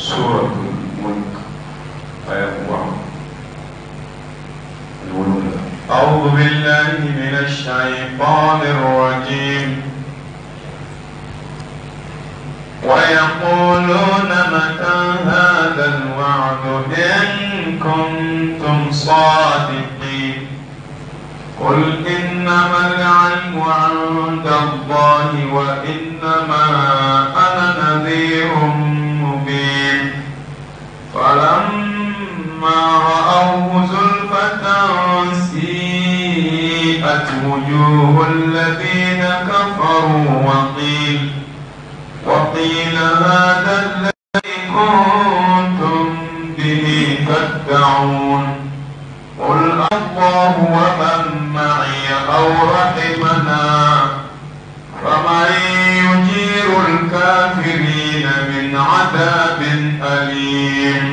سورة الملك آية 27. أعوذ بالله من الشيطان الرجيم. ويقولون متى هذا الوعد إن كنتم صادقين. قل إنما العلم عند الله وإنما أنا نذير مبين. فلما رأوه زلفة سيئت وجوه الذين كفروا وقيل هذا الذي كنتم به تدعون. قل الله ومن معي أو رحمنا فمن يجير الكافرين من عذاب أليم.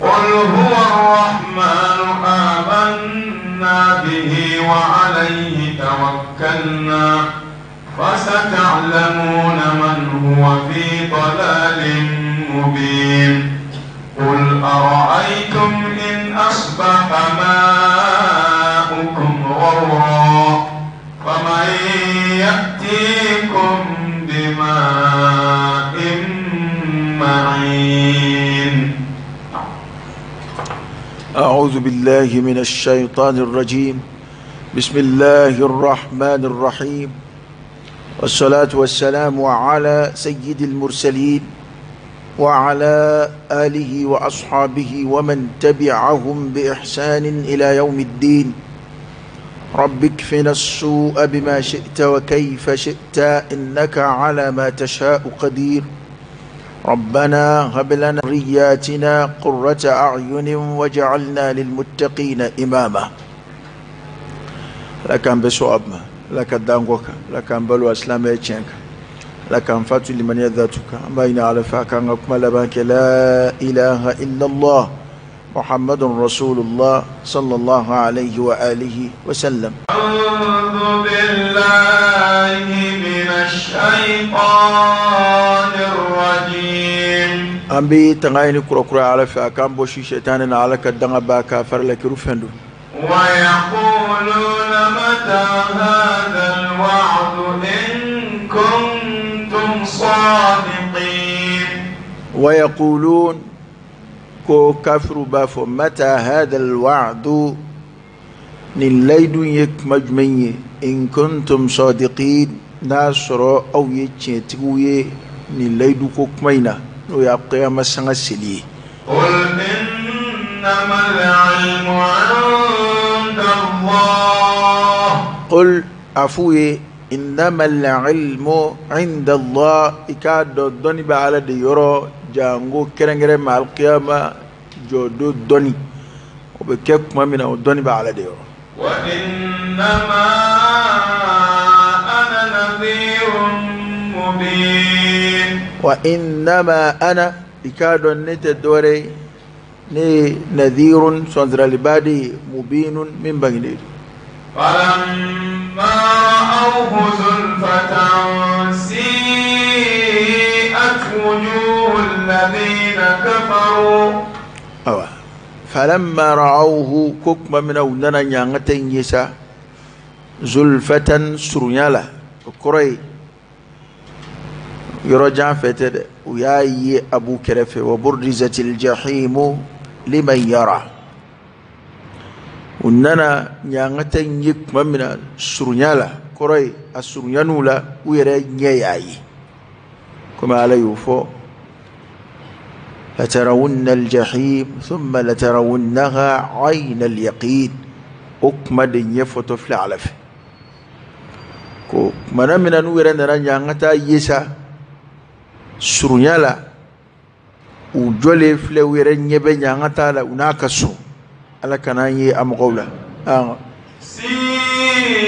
قل هو الرحمن آمنا به وعليه توكلنا فستعلمون من هو في ضلال مبين. قل أرأيتم إن أصبح ماؤكم غورا فمن يأتيكم بماء معين. أعوذ بالله من الشيطان الرجيم. بسم الله الرحمن الرحيم، والصلاة والسلام على سيد المرسلين وعلى آله وأصحابه ومن تبعهم بإحسان إلى يوم الدين. رب اكفنا السوء بما شئت وكيف شئت إنك على ما تشاء قدير. ربنا هب لنا ذرياتنا قرة أعين وجعلنا للمتقين إماما. لك أن بسوابنا، لك الدانغوكا، لك أن بلو أسلام يتشنك، لك أن فاتو لمن يذاتك بين على فاكان أكمل بانك. لا إله إلا الله محمد رسول الله صلى الله عليه وآله وسلم. أعوذ بالله من الشيطان الرجيم. أمبي تغيني كرة كرة على فاكان بوشي شيطان على كدنا باكا فرلك رفندو. ويقولون متى هذا الوعد إن كنتم صادقين. ويقولون ko kafiru b'a fɔ mata hadha alwa'du, nin layidu ye kuma jumɛn ye, in kuntum sadiqin, n'a sɔrɔ aw ye tiɲɛtigiw ye nin layidu ko kuma in na, n'o y'a qiyama sanga seli ye. Qul innama al-ilmu 'inda Allah. Qul a f'u ye innama al-ilmu 'inda Allah, i k'a dɔn dɔnni bɛ Ala de yɔrɔ, jango kɛrɛnkɛrɛn ma alqiyama jɔ don dɔnni o bɛ kɛ kuma min na, o dɔnni bɛ Ala de yɔrɔ. Wa innama ana nadhirun mubin. Wa innama ana, i k'a dɔn ne tɛ dɔwɛrɛ ye, ne ye nadhirun sɔntiraliba de ye, mubinun min bangenen don. Falamma ra'awhu zulfatan si'at wujuhu alladhina kafaru. Awa falamma ra'awhu, ko kuma min na u nana ɲangata in ye sa, zulfatan surunya la, o kɔrɔ ye yɔrɔ jan fɛ tɛ dɛ, u y'a ye a b'u kɛrɛfɛ. Wa burrizatil jahimu liman yara, u nana ɲangata in ye kuma min na surunya la, kɔrɔ ye a surunyan'u la, u yɛrɛ ɲɛ y'a ye, komi Ala y'o fɔ latarawunna aljahim thumma latarawunnaha ayna alyaqin. O kuma de ɲɛfɔtɔ filɛ Ala fɛ, ko kumana min na n'u yɛrɛ nana ɲangata ye sa surunya la, u jɔlen filɛ, u yɛrɛ ɲɛ bɛ ɲangata la, u n'a ka so. Ala kana an ye a mɔgɔw la. Si'at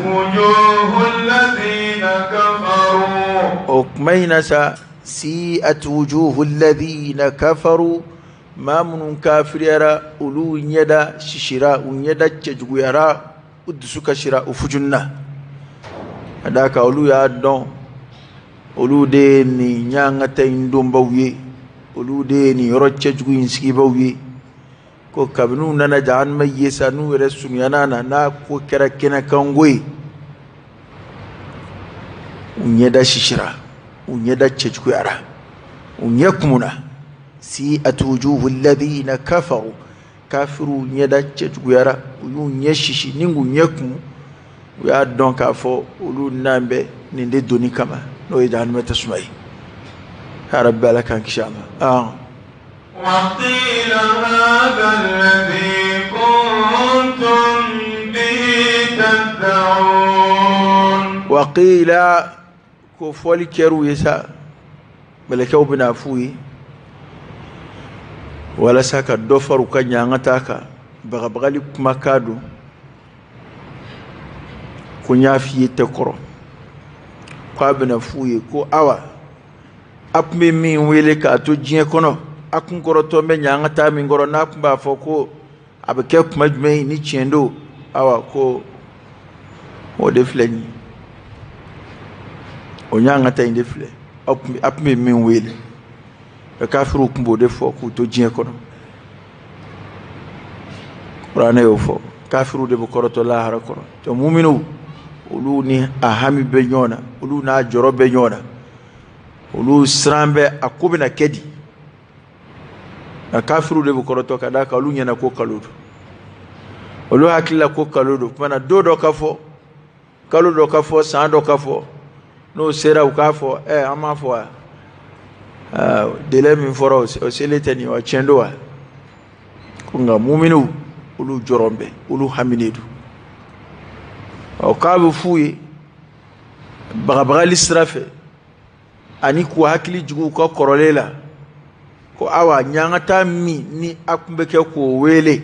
wujuhu alladhina kafaru. O kuma in na sa, si'at wujuhu alladhina kafaru, maa minnu kafiriyara, olu ɲɛda sisira, u ɲɛda cɛjuguyara, u dusu kasira, u fujunna. Ka d'a kan olu y'a dɔn, olu de ye nin ɲangata in donbaw ye. Olu de ye nin yɔrɔ cɛjugu in sigibaw ye. Ko kabini u nana jahanama ye sa, n'u yɛrɛ surunyana na, n'a ko kɛra kɛnɛkanko ye, u ɲɛda sisira, u ɲɛda cɛjuguyara, u ɲɛ kumuna. Si'at wujuhu alladhina kafaru, kafiru ɲɛda cɛjuguyara, u y'u ɲɛ sisi ni k'u ɲɛ kumu. U y'a dɔn k'a fɔ olu nan bɛ nin de doni kama, n'o ye jahanama tasuma ye. Ya Rabbi, Ala k'an kisi a ma. وقيل هذا الذي كنتم به تدعون. Waqila, ko fɔli kɛr'u ye sa, mɛlɛkɛw bɛna f'u ye walasa ka dɔ fara u ka ɲangata kan. Bagabagali kumakan don, ko n y'a f'i ye tɛ kɔrɔ. Ko a bɛna f'u ye ko awa, a tun bɛ min wele k'a to diɲɛ kɔnɔ, a kun kɔrɔtɔ bɛ ɲangata min kɔrɔ, n'a tun b'a fɔ ko a bɛ kɛ kuma jumɛn ye ni tiɲɛ don, awa ko o de filɛ nin ye, o ɲangata in de filɛ, a tun bɛ min wele. Kafiriw tun b'o de fɔ k'u to diɲɛ kɔnɔ. Kuranɛ y'o fɔ, kafiriw de bɛ kɔrɔtɔ lahara kɔrɔ. To muminw, olu ni a hami bɛ ɲɔgɔn na, olu n'a jɔrɔ bɛ ɲɔgɔn na, olu siran bɛ a ko bɛna kɛ di. Nka kafiriw de bɛ kɔrɔtɔ ka d'a kan olu ɲɛna ko kalo don, olu hakili la ko kalo don. Kuma na don dɔ ka fɔ, kalo dɔ ka fɔ, san dɔ ka fɔ, n'o sera u k'a fɔ an m'a fɔ wa, délai min fɔra o selen tɛ nin ye wa, tiɲɛ don wa. Ko nka muminw, olu jɔrɔ bɛ, olu haminen don. Ɔ k'a bɛ f'u ye bagabagali sira fɛ ani k'u hakili jigin u ka kɔrɔlen la, ko awa ɲangata min ni a tun bɛ kɛ k'o wele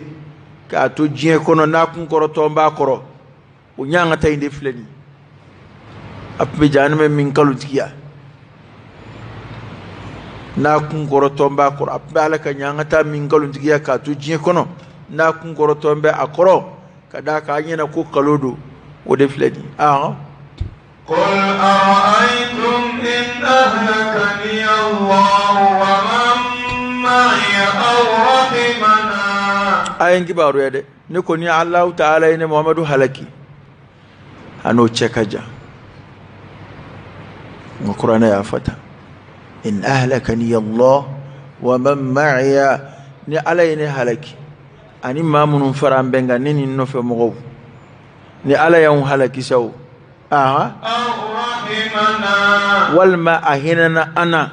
k'a to diɲɛ kɔnɔ, n'a kun kɔrɔtɔ b'a kɔrɔ, o ɲangata in de filɛ nin ye. A tun bɛ jahanama min kalotigiya, n'a kun kɔrɔtɔ b'a kɔrɔ, a tun bɛ Ala ka ɲangata min kalotigiya k'a to diɲɛ kɔnɔ, n'a kun kɔrɔtɔ bɛ a kɔrɔ, ka d'a kan a ɲɛna ko kalo don, o de filɛ nin ye. قل أرأيتم إن أهلكني الله ومن معي أو رحمنا. A ye n kibaruya dɛ, ne ko ni Alahu taala ye ne Muhamadu halaki, a n'o cɛ ka jan. Nka kuranɛ y'a fɔ tan, in ahlakani Allah wa man ma'iya, ni Ala ye ne halaki ani maa minnu fara an bɛn kan, ne ni n nɔfɛ mɔgɔw, ni Ala y'anw halaki sa o, walima a hinɛna an na,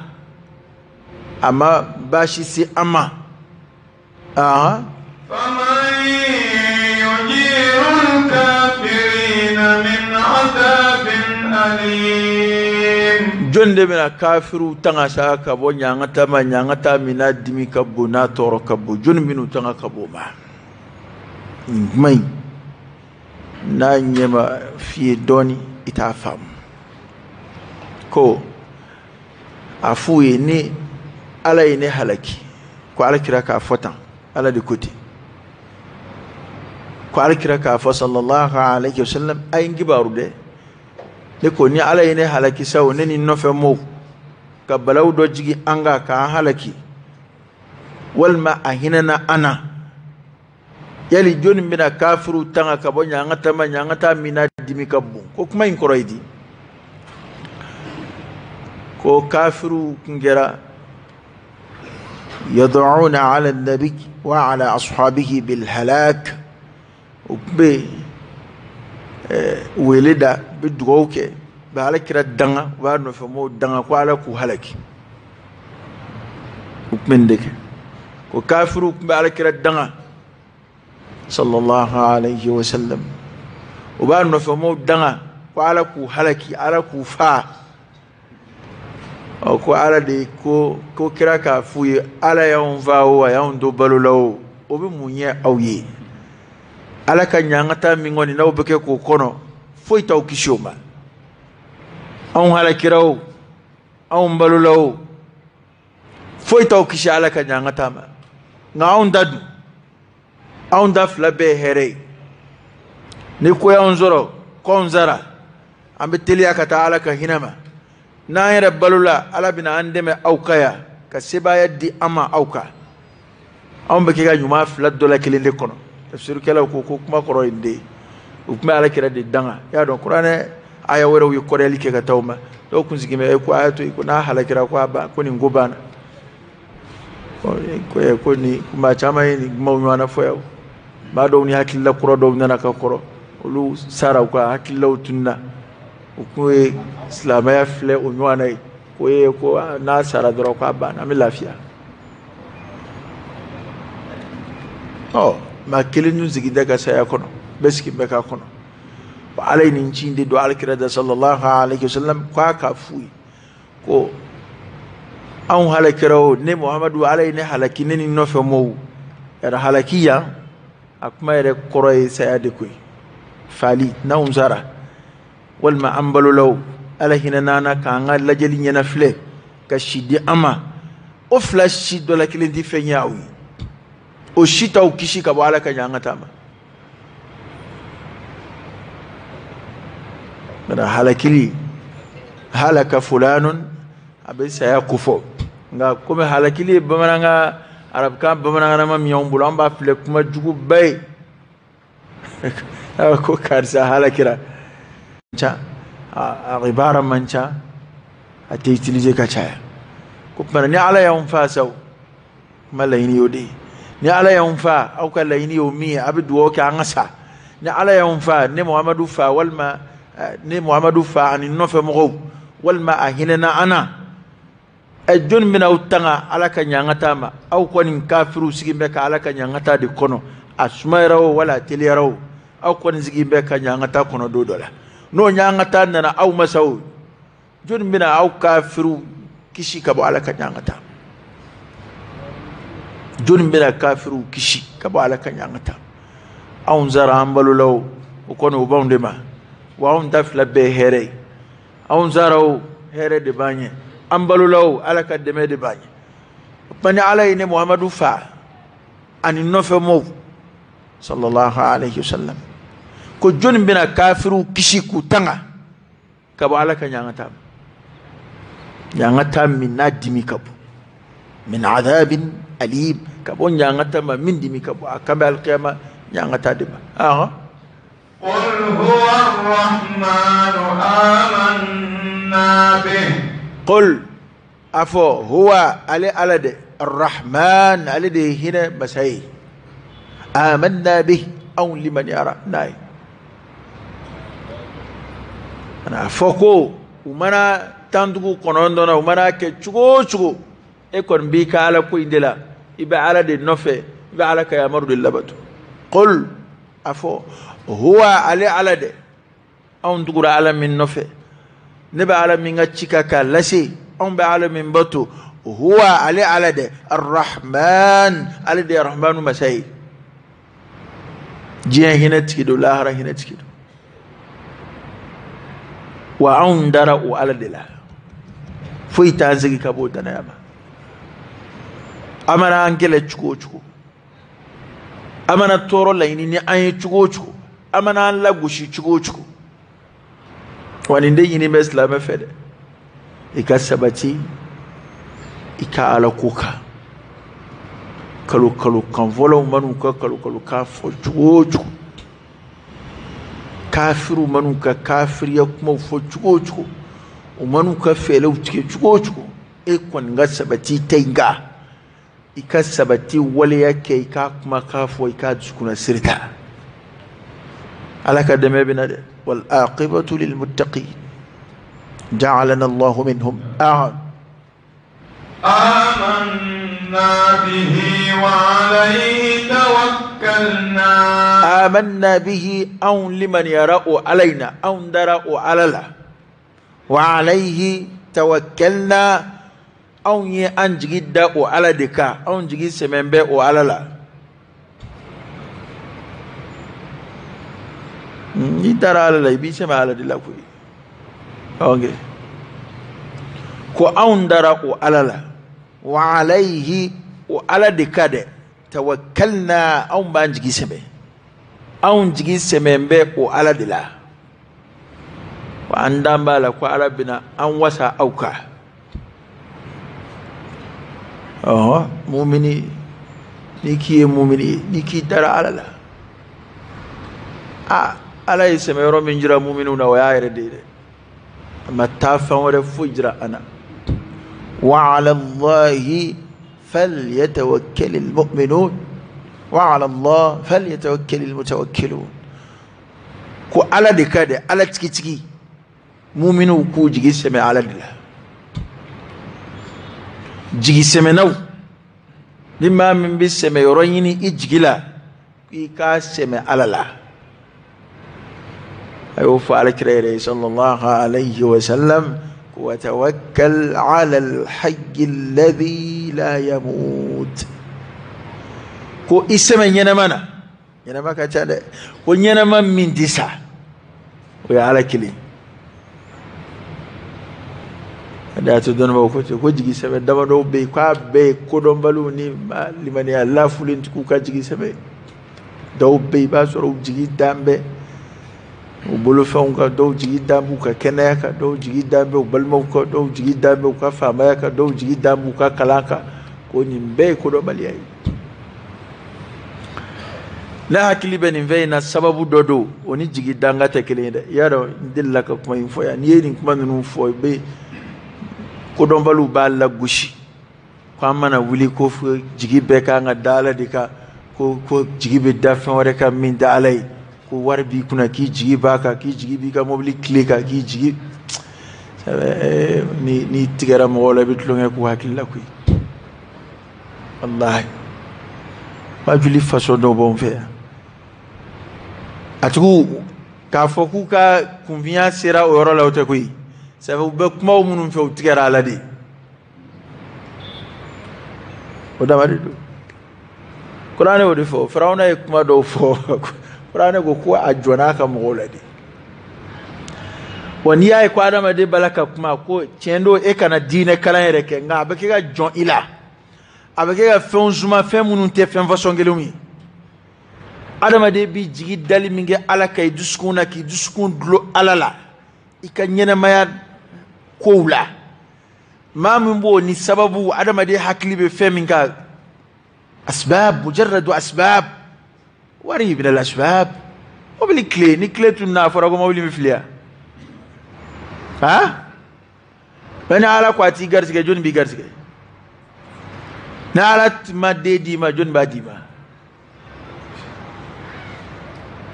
a ma baasi se an ma. فمن يجير الكافرين من عذاب أليم. Jɔn de bɛna kafiriw tanga sa ka bɔ ɲangata ma, ɲangata min n'a dimi ka bon, n'a tɔɔrɔ ka bon, jɔnni bɛn'u tanga ka bɔ o ma? Nin kuma in n'a ɲɛ ma f'i ye dɔɔni, i t'a faamu. Ko a f'u ye ni Ala ye ne halaki, ko Ala kira k'a fɔ tan, Ala de ko ten, ko Ala kira k'a fɔ sallallahu alayhi wa sallam, a ye n kibaru dɛ, ne ko ni Ala ye ne halaki sa o, ne ni n nɔfɛ mɔɔw ka balawu dɔ jigin an kan k'an halaki, walima a hinɛna an na, yali jɔnni bɛna kafiriw tanga ka bɔ ɲangata ma, ɲangata min n'a dimi ka bon? Ko kuma in kɔrɔ ye di? Ko kafiriw kun kɛra yad'una ala nabi wa ala ashabihi bil halak, u tun bɛ wele da, u bɛ dugawu kɛ, u bɛ Ala kira danga, u b'a nɔfɛ mɔgɔw danga ko Ala k'u halaki. U tun bɛ nin de kɛ. Ko kafiriw tun bɛ Ala kira danga sallallahu alayhi wa sallam, u b'a nɔfɛ mɔgɔw danga ko Ala k'u halaki, Ala k'u fa. Ɔ ko Ala de ko kira k'a f'u ye, Ala y'anw fa o, a y'anw to balo la o, o bɛ mun ɲɛ aw ye? Ala ka ɲangata min kɔni n'aw bɛ kɛ k'o kɔnɔ, foyi t'aw kisi o ma. Anw halakira o, anw balola o, foyi t'aw kisi Ala ka ɲangata ma. Nka anw da dun, anw da fila bɛɛ ye hɛrɛ ye. Ni ko y'anw sɔrɔ k'anw sara, an bɛ teliya ka taa Ala ka hinɛ ma. N'an yɛrɛ balola, Ala bɛna an dɛmɛ aw ka yan. ka sebaaya di an ma aw kan. Anw bɛ kɛ ka ɲuman fila dɔ la kelen de kɔnɔ. Tafsirikɛlaw ko ko kuma kɔrɔ ye nin de ye. U tun bɛ ala kira de danga. I y'a dɔn kuranɛ aya wɛrɛw ye kɔrɔyali kɛ ka taa o ma. Dɔw kun sigilen bɛ ko a y'a to yen ko n'a halakira ko a ban ko nin ko banna. Ko nin maa caman ye nin kumaw ɲɔgɔnna fɔ yan. Maa dɔw ni hakilila kura dɔw nana ka kɔrɔ, olu sara u ka hakililaw tununna. U kun ye silamɛya filɛ o ɲɔgɔnna ye. Ko ye ko n'a sara dɔrɔn k'a banna, an bɛ lafiya. Ɔ maa kelen dun sigi tɛ ka saya kɔnɔ, bɛɛ sigi bɛ k'a kɔnɔ. Ala ye nin ci in de don alakira da sallallahu alaihi wasallam k'a ka f'u ye ko anw halakira o, ne Muhamadu ala ye ne halaki ne ni nɔfɛ mɔɔw. Yɛrɛ halaki yan a kuma yɛrɛ kɔrɔ ye saya de koyi. Fali n'anw sara walima an balola o, ala hinɛ n'an na k'an ka lajɛli ɲɛna filɛ ka si di an ma, o fila si dɔ la kelen tɛ fɛn ye aw ye. O si t'aw kisi ka bɔ ala ka ɲangata ma. Nka halakili halaka fulanun a bɛ saya kofɔ, nka komi halakili ye bamanankan arabukan bamanankanama min y'anw bolo, an b'a filɛ kuma juguba ye. Ko karisa halakira ca, a ibara man ca, a tɛ utiliser ka caya. Ko tuma ni ala y'anw fa sa, o kuma laɲini y'o de ye. Ni ala y'anw fa, aw ka laɲini y'o min ye, a bɛ dugawu kɛ an ka sa. Ni ala y'anw fa, ne Muhamadu fa walima ne Muhamadu fa ani nɔfɛ mɔgɔw walima a hinɛna an na, ɛ jɔnni bɛna aw tanga ala ka ɲangata ma? Aw kɔni kafiriw sigi bɛ ka ala ka ɲangata de kɔnɔ, a sumayara o wala a teliyara o, aw kɔni sigi bɛ ka ɲangata kɔnɔ don dɔ la. N'o ɲangata nana aw ma sa o, jɔnni bɛna aw kafiriw kisi ka bɔ ala ka ɲangata? Jɔnni bɛna kafiriw kisi ka bɔ ala ka ɲangata? Anw sara an balola o, o kɔni o b'anw de ma. Wa anw ta fila bɛɛ ye hɛrɛ ye. Anw sara o, hɛrɛ de b'an ye. An balola o, ala ka dɛmɛ de b'an ye. O tuma ni ala ye ne Muhamadu fa ani nɔfɛ mɔɔw sallallahu alaihi wasallam, ko jɔnni bɛna kafiriw kisi k'u tanga ka bɔ ala ka ɲangata ma? Ɲangata min n'a dimi ka bon, min adhabin alim, ka bɔ ɲangata ma min dimi ka bon, a kan bɛ alikiyama ɲangata de ma. Ahan. قل هو الرحمن آمنا به. قل أفو هو علي على ده الرحمن على ده هنا مساي آمنا به أو لمن يرى ناي. أنا أفوكو ومنا تندقو قنوندنا ومنا كتشو شو إكون بيك على كويندلا يبقى على ده نفع يبقى على كيامر للبتو. قل أفو هو علي على ده أو تقول على من نفع نبقى على من تشيكا كالسي أو على من بتو. هو علي على ده الرحمن على ده الرحمن مساي جيه هنا تكيدو لاهرة هنا تكيدو وأون درأو على ده لا فوي تانزكي كابوتا نيابا أمنا أنكلا تشكو تشكو أمنا تورو ليني أي تشكو تشكو amana an lagosi cogo o cogo. Wa nin de ɲini bɛ silamɛ fɛ dɛ, i ka sabati i ka ala ko kan. Kalo kalo kan fɔlɔw man'u ka kalo kalo kan fɔ cogo o cogo, kafiriw man'u ka kafiriya kumaw fɔ cogo o cogo, u man'u ka fɛɛrɛw tigɛ cogo o cogo, e kɔni ka sabati tɛ nka i ka sabati waleya kɛ, i ka kumakan fɔ, i ka dusukunna siri ta. Ala ka dɛmɛ bɛ na dɛ. Wal aqibatu lil muttaqin ja'alana Allahu minhum. آمنا به وعليه توكلنا. آمنا به أو لمن يرأ علينا أو درأ على الله وعليه توكلنا أو ينجد على دكا أو نجد سمن على الله. N'i taara ala la i b'i sɛmɛ ala de la koyi. Ok, ko anw dara o ala la, wa alayhi o ala de ka dɛ, tawakkalna anw b'an jigi sɛmɛ, anw jigi sɛmɛ bɛ o ala de la. Wa an dan b'a la ko ala bɛna an wasa aw kan. Ɔhɔn, mumini, n'i k'i ye mumini ye, n'i k'i dara Ala la, a Ala ye sɛmɛ yɔrɔ min jira muminiw na, o y'a yɛrɛ de ye dɛ. A ma taa fɛn wɛrɛ foyi jira an na. Wa ala Allahi falyatawakkalil mu'minun wa ala Allah falyatawakkalil mutawakkilun. Ko Ala de ka dɛ, Ala tigitigi, muminiw k'u jigi sɛmɛ Ala de la. Jigi sɛmɛnaw, ni maa min bɛ sɛmɛ yɔrɔ ɲini i jigi la, i k'a sɛmɛ Ala la. A y'o fɔ Ala kira yɛrɛ ye sallallahu alayhi wa sallam, wa tawakkal ala alhayy alladhi la yamut. Ko i sɛmɛ ɲɛnama na, ɲɛnama ka ca dɛ, ko ɲɛnama min tɛ sa, o ye Ala kelen. De y'a to dɔnnibagaw ko ten ko jigi sɛbɛ damadɔw bɛ yen, k'a bɛɛ ye kodɔnbaliw ni limaniya lafulentigiw ka jigi sɛbɛ. Dɔw bɛ yen, i b'a sɔrɔ u jigi dan bɛ u bolofɛnw kan, dɔw jigi dan b'u ka kɛnɛya kan, dɔw jigi dan bɛ u balimaw kan, dɔw jigi dan bɛ u ka faamaya kan, dɔw jigi dan b'u ka kalan kan. Ko nin bɛɛ ye kodɔnbaliya ye. Ne hakili bɛ nin fɛn in na, sababu dɔ don, o ni jigi danga tɛ kelen ye dɛ. I y'a dɔn, n delila ka kuma in fɔ yan. N'i ye nin kuma ninnu fɔ, i bɛ kodɔnbaliw b'a lagosi ko an mana wuli ko jigi bɛɛ kan ka da Ala de kan, ko jigi bɛ da fɛn wɛrɛ kan min tɛ Ala ye, ko wari b'i kunna k'i jigi b'a kan, k'i jigi b'i ka mobili tile kan, k'i jigi n'i tigɛra mɔgɔw la, i bɛ tulonkɛ k'u hakili la koyi. Walahi, wajuli façon dɔw b'anw fɛ yan. A tigiw k'a fɔ k'u ka kunfinya sera o yɔrɔ la, o tɛ koyi. Sabu u bɛ kumaw minnu fɛ, u tigɛra Ala de. O dama de don. Kuranɛ y'o de fɔ. Firawuna ye kuma dɔw fɔ. Kuranɛ ko ko a jɔnna a ka mɔgɔw la de. Wa n'i y'a ye ko adamaden b'a la ka kuma ko tiɲɛ don, e kana diinɛ kalan yɛrɛ kɛ, nka a bɛ kɛ ka jɔn i la, a bɛ kɛ ka fɛnw suma, fɛn minnu tɛ fɛn fasɔn kelenw ye. Adamaden b'i jigi dali min kɛ Ala kan i dusukun na, k'i dusukun dulon Ala la i ka ɲɛnɛmaya kow la, maa min b'o ni sababu, adamaden hakili bɛ fɛn min kan, asbab, mujarradu asbab, wari min al asbab, mobili tile, ni tile tununa, a fɔra ko mobili bɛ fili yan. Ha? Mɛ ni Ala ko a t'i garisɛgɛ, jɔnni b'i garisɛgɛ? Ni Ala ma den d'i ma, jɔnni b'a d'i ma?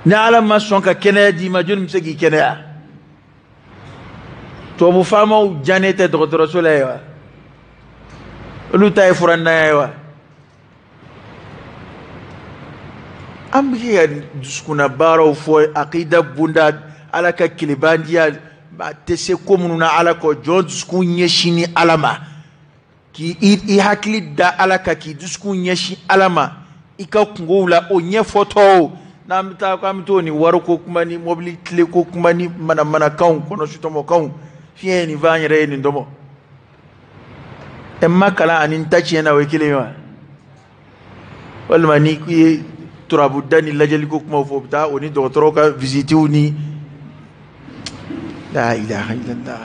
Ni Ala ma sɔn ka kɛnɛya d'i ma, jɔnni bɛ se k'i kɛnɛya? Tubabu faamaw jannen tɛ dɔgɔtɔrɔso la ye wa? Olu ta ye furannaya ye wa? An bɛ kɛ ka dusukunna baaraw fɔ, akida bunda, Ala ka kelebandiya, a tɛ se ko minnu na Ala kɔ, jɔn dusukun ɲɛsin ni Ala ma, k'i i hakili da Ala kan, k'i dusukun ɲɛsin Ala ma i ka kungow la, o ɲɛfɔtɔ o. N'an bɛ taa k'an bɛ t'o ni wariko kuma ni mobili tileko kuma ni manamanakanw, kɔnɔsutɔmɔkanw, fiɲɛ ye nin fɔ, an yɛrɛ ye nin tɔmɔ. Ɛ, n ma kalan ani n ta tiɲɛna, o ye kelen ye wa? Walima n'i k'i ye turabu da ni lajɛliko kumaw fɔ, o bɛ taa o ni dɔgɔtɔrɔw ka visitiw ni la ilaha illallah.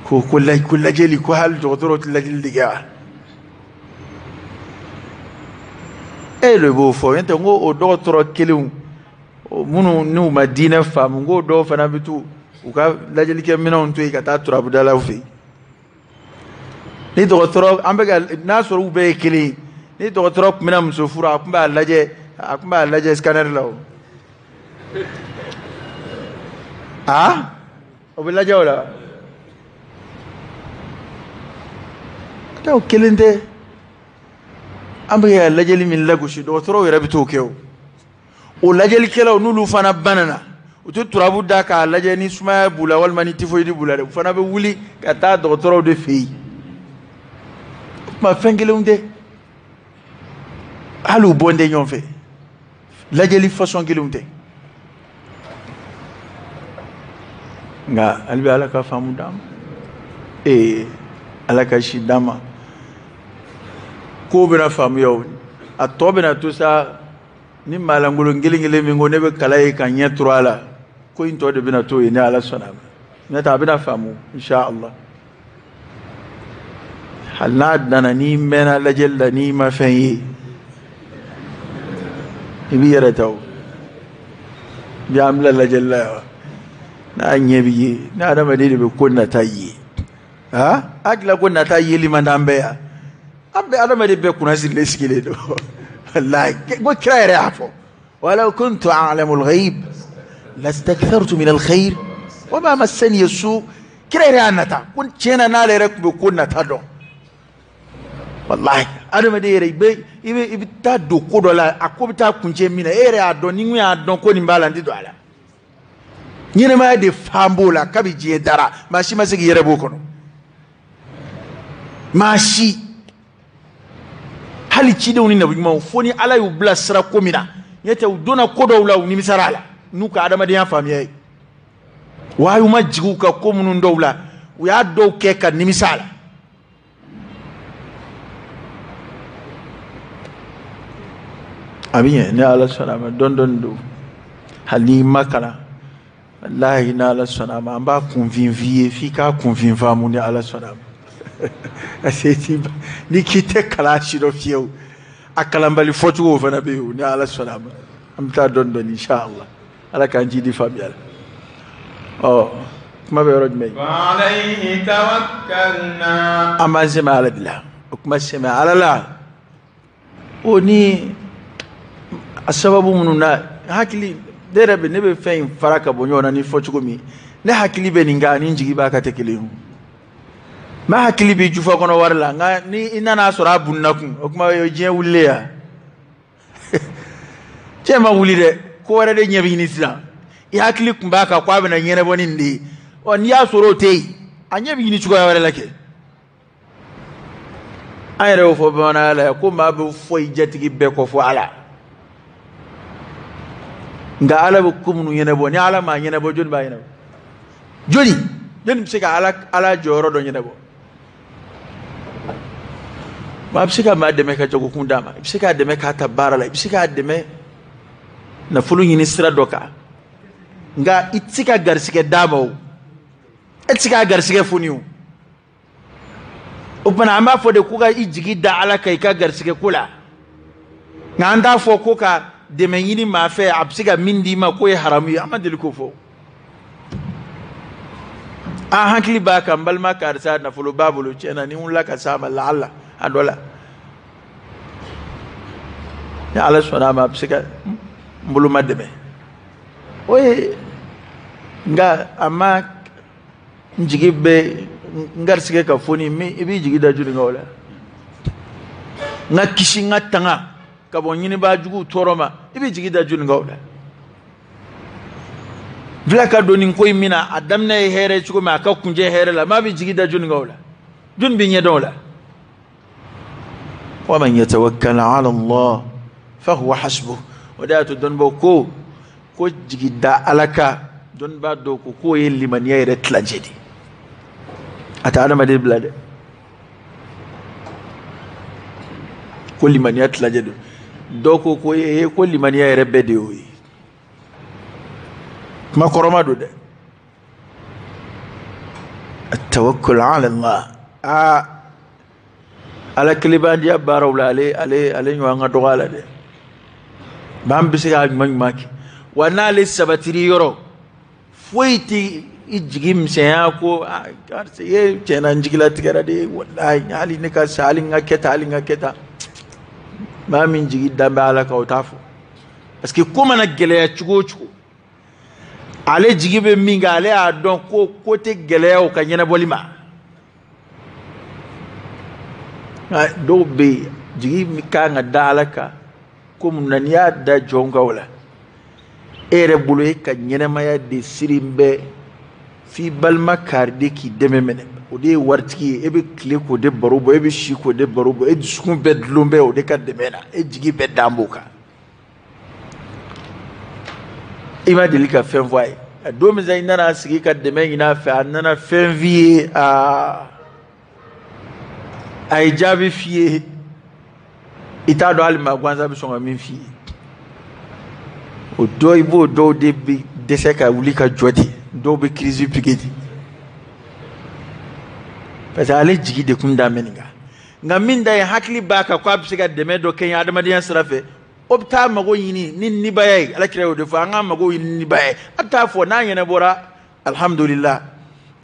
Ko ko la, ko lajɛli, ko hali dɔgɔtɔrɔw tɛ lajɛli de kɛ wa? E de b'o fɔ, n'o tɛ n ko o dɔgɔtɔrɔ kelenw minnu n'u ma diinɛ faamu, n k'o dɔw fana bɛ t'u u ka lajɛlikɛminɛnw to yen ka taa turabudalaw fɛ yen. Ni dɔgɔtɔrɔ, an bɛ ka n'a sɔrɔ u bɛɛ ye kelen ye, ni dɔgɔtɔrɔ tun bɛna muso furu, a tun b'a lajɛ, a tun b'a lajɛ scanner la o. Aa, o bɛ lajɛ o la. O kelen tɛ. An bɛ ka lajɛli min lagosi, dɔgɔtɔrɔw yɛrɛ bɛ t'o kɛ o. O lajɛlikɛlaw n'olu fana banana, u tɛ turabu da k'a lajɛ ni sumaya b'u la walima ni tifoyidi b'u la dɛ, u fana bɛ wuli ka taa dɔgɔtɔrɔw de fɛ yen. O tuma fɛn kelenw tɛ, hali u bɔn tɛ ɲɔgɔn fɛ, lajɛli fasɔn kelenw tɛ. Nka hali bi Ala ka faamu d'an ma, ee Ala ka si d'an ma, kow bɛna faamuya o, a tɔ bɛna to sa. Ni maalankolon kelen kelen min ko ne bɛ kala ye ka ɲɛ turu a la, ko in tɔ de bɛna to yen ni Ala sɔnna a ma. N'o tɛ a bɛna faamu insha Allah. Hali n'a nana, n'i mɛnna lajɛli la, n'i ma fɛn ye, i b'i yɛrɛ ta. O bi an bila lajɛli la yan, n'a ɲɛ b'i ye, ni adamaden de bɛ ko nata ye, ha hakili ko nata yeli man d'an bɛɛ yan. An bɛɛ, adamaden bɛɛ kunna sirilen sigilen don. Walahi, ko kira yɛrɛ y'a fɔ: walaw kuntu a'lamu al-ghayb lastakthartu min al-khayr wa ma massani su. Kira yɛrɛ y'a nata ko tiɲɛ na, n'ale yɛrɛ tun bɛ ko nata dɔn. Walahi, adamaden yɛrɛ, i bɛ taa don ko dɔ la, a ko bɛ taa kuncɛ min na, e yɛrɛ y'a dɔn. Ni n y'a dɔn ko nin b'a la, n tɛ don a la. Ɲɛnɛmaya de fan b'o la. Kabi diɲɛ dara, maa si ma se k'i yɛrɛ b'o kɔnɔ, maa si, hali cidenw ni nabi ɲumanw, fo ni Ala y'u bila sira ko min na. Ɲɛ tɛ, u donna ko dɔw la, u nimisara a la n'u ka adamadenya faamuya ye. Wahayu ma jigin u ka ko minnu dɔw la, u y'a dɔw kɛ ka nimisa a la. A bɛ ɲɛ ni Ala sɔnna a ma. Dɔɔni dɔɔni don. Hali n'i ma kalan, walahi, ni Ala sɔnna a ma, an b'a kunfin f'i ye f'i k'a kunfin faamu, ni Ala sɔnna a ma. Parce que n'i k'i tɛ kalan si dɔn fiyewu, a kalanbali fɔcogo fana bɛ yen o. Ni Ala sɔnna a ma, an bɛ taa dɔɔni dɔɔni, inshallah. Ala k'an ji di faamuya la. Ɔ, kuma bɛ yɔrɔ jumɛn? وعليه توكلنا. An b'an sɛmɛ Ala de la. O kuma, sɛmɛ Ala la, o ni a sababu minnu na, hakili ne yɛrɛ bɛ, ne bɛ fɛn in fara ka bɔ ɲɔgɔn na ni fɔ cogo min, ne hakili bɛ nin kan ani n jigi b'a ka tɛ kelen ye o. N hakili bɛ jufa kɔnɔ wari la, nka ni i nana sɔrɔ a bunna kun, o kuma o ye diɲɛ wulilen ya. Cɛ ma wuli dɛ, ko wɛrɛ de ɲɛ bɛ ɲini sisan. I hakili tun b'a kan ko a bɛna ɲɛnabɔ ni nin de ye. Ɔ, n'i y'a sɔrɔ o tɛ yen, a ɲɛ bɛ ɲini cogoya wɛrɛ la kɛ. An yɛrɛ y'o fɔ bamananya la yan ko maa bɛ fɔ i jatigi bɛɛ kɔ fɔ Ala, nka Ala bɛ ko minnu ɲɛnabɔ, ni Ala m'a ɲɛnabɔ, jɔnni b'a ɲɛnabɔ? Jɔnni, jɔnni bɛ se ka Ala jɔyɔrɔ dɔ ɲɛnabɔ? Maa bɛ se ka maa dɛmɛ ka jagokun d'a ma, i bɛ se k'a dɛmɛ k'a ta baara la, i bɛ se k'a dɛmɛ nafolo ɲini sira dɔ kan, nka i tɛ se ka garisɛgɛ d'a ma. O e tɛ se k'a garisɛgɛ foni. O tuma an b'a fɔ de ko ka i jigi da Ala kan i ka garisɛgɛ ko la, nka an t'a fɔ ko ka dɛmɛ ɲini maa fɛ a bɛ se ka min d'i ma k'o ye haramu ye. An ma deli k'o fɔ. An hakili b'a kan, n balima karisa, nafolo b'a bolo tiɲɛ na, ni n wulila ka s'a ma, laala a dɔ la, ni Ala sɔnna a ma, a bɛ se ka n bolo ma dɛmɛ. O ye, nka a ma n jigi bɛ n garisɛgɛ ka foni min, i b'i jigi da joli kan o la? N ka kisi, n ka tanga ka bɔ ɲinibaa juguw tɔɔrɔ ma, i b'i jigi da joli kan o la? Bila ka don nin ko in min na, a daminɛ ye hɛrɛ ye cogo min, a ka kunjɛ hɛrɛ la, maa bɛ jigi da joli kan o la? Joli bɛ ɲɛdɔn o la? ومن يتوكل على الله فهو حسبه. O de y'a to dɔnnibaaw ko jigi da Ala kan, dɔnnibaa dɔw ko k'o ye limaniya yɛrɛ tilancɛ de ye. A tɛ adamaden bila dɛ, ko limaniya tilancɛ don. Dɔw ko ee, ko limaniya yɛrɛ bɛɛ de y'o ye. Kuma kɔrɔma don dɛ. التوكل على الله, aa, Ala kelebandiya baaraw la, ale ɲɔgɔn ka dɔgɔ a la dɛ. Maa min bɛ se k'a ɲuman ɲuman kɛ, wa n'ale sabatiri yɔrɔ foyi tɛ i jigi misɛnya ko aa, karisa ye, tiɲɛ na, n jigilatigɛra de, walahi, hali ne ka sa, hali n ka kɛ tan, hali n ka kɛ tan. Maa min jigi dan bɛ Ala kan, o t'a fɔ, parce que ko mana gɛlɛya cogo o cogo, ale jigi bɛ min kan, ale y'a dɔn ko ko tɛ gɛlɛya o ka ɲɛnabɔli ma. Nka dɔw bɛ yen, jigi min kan ka da Ala kan ko mun na, n'i y'a da jɔn kan o la, e yɛrɛ bolo, e ka ɲɛnɛmaya de siri bɛ f'i balima kari de k'i dɛmɛ minɛ. O de ye waritigi ye, e bɛ tile k'o de baro bɔ, e bɛ si k'o de baro bɔ, e dusukun bɛɛ dulon bɛ o de ka dɛmɛ na, e jigi bɛɛ dan b'o kan. I ma deli ka fɛn fɔ a ye. A don min sa, i nana sigi ka dɛmɛ ɲini a fɛ, a nana fɛn f'i ye, aa, a ye jaabi f'i ye, i t'a dɔn hali maa gansan bɛ sɔn ka min f'i ye. O dɔ, i b'o dɔw de bɛ dɛsɛ ka wuli ka jɔ ten, dɔw bɛ crise piquer ten, parce que ale jigi de kun dan bɛ nin kan. Nka min da ye hakili b'a kan k'a bɛ se ka dɛmɛ dɔ kɛ n ye adamadenya sira fɛ, o bɛ taa mago ɲini ni nibaya ye. Ala kira y'o de fɔ, an k'an mago ɲini ni nibaya ye. A bɛ taa fɔ n'a ɲɛnabɔra, alhamdulillah,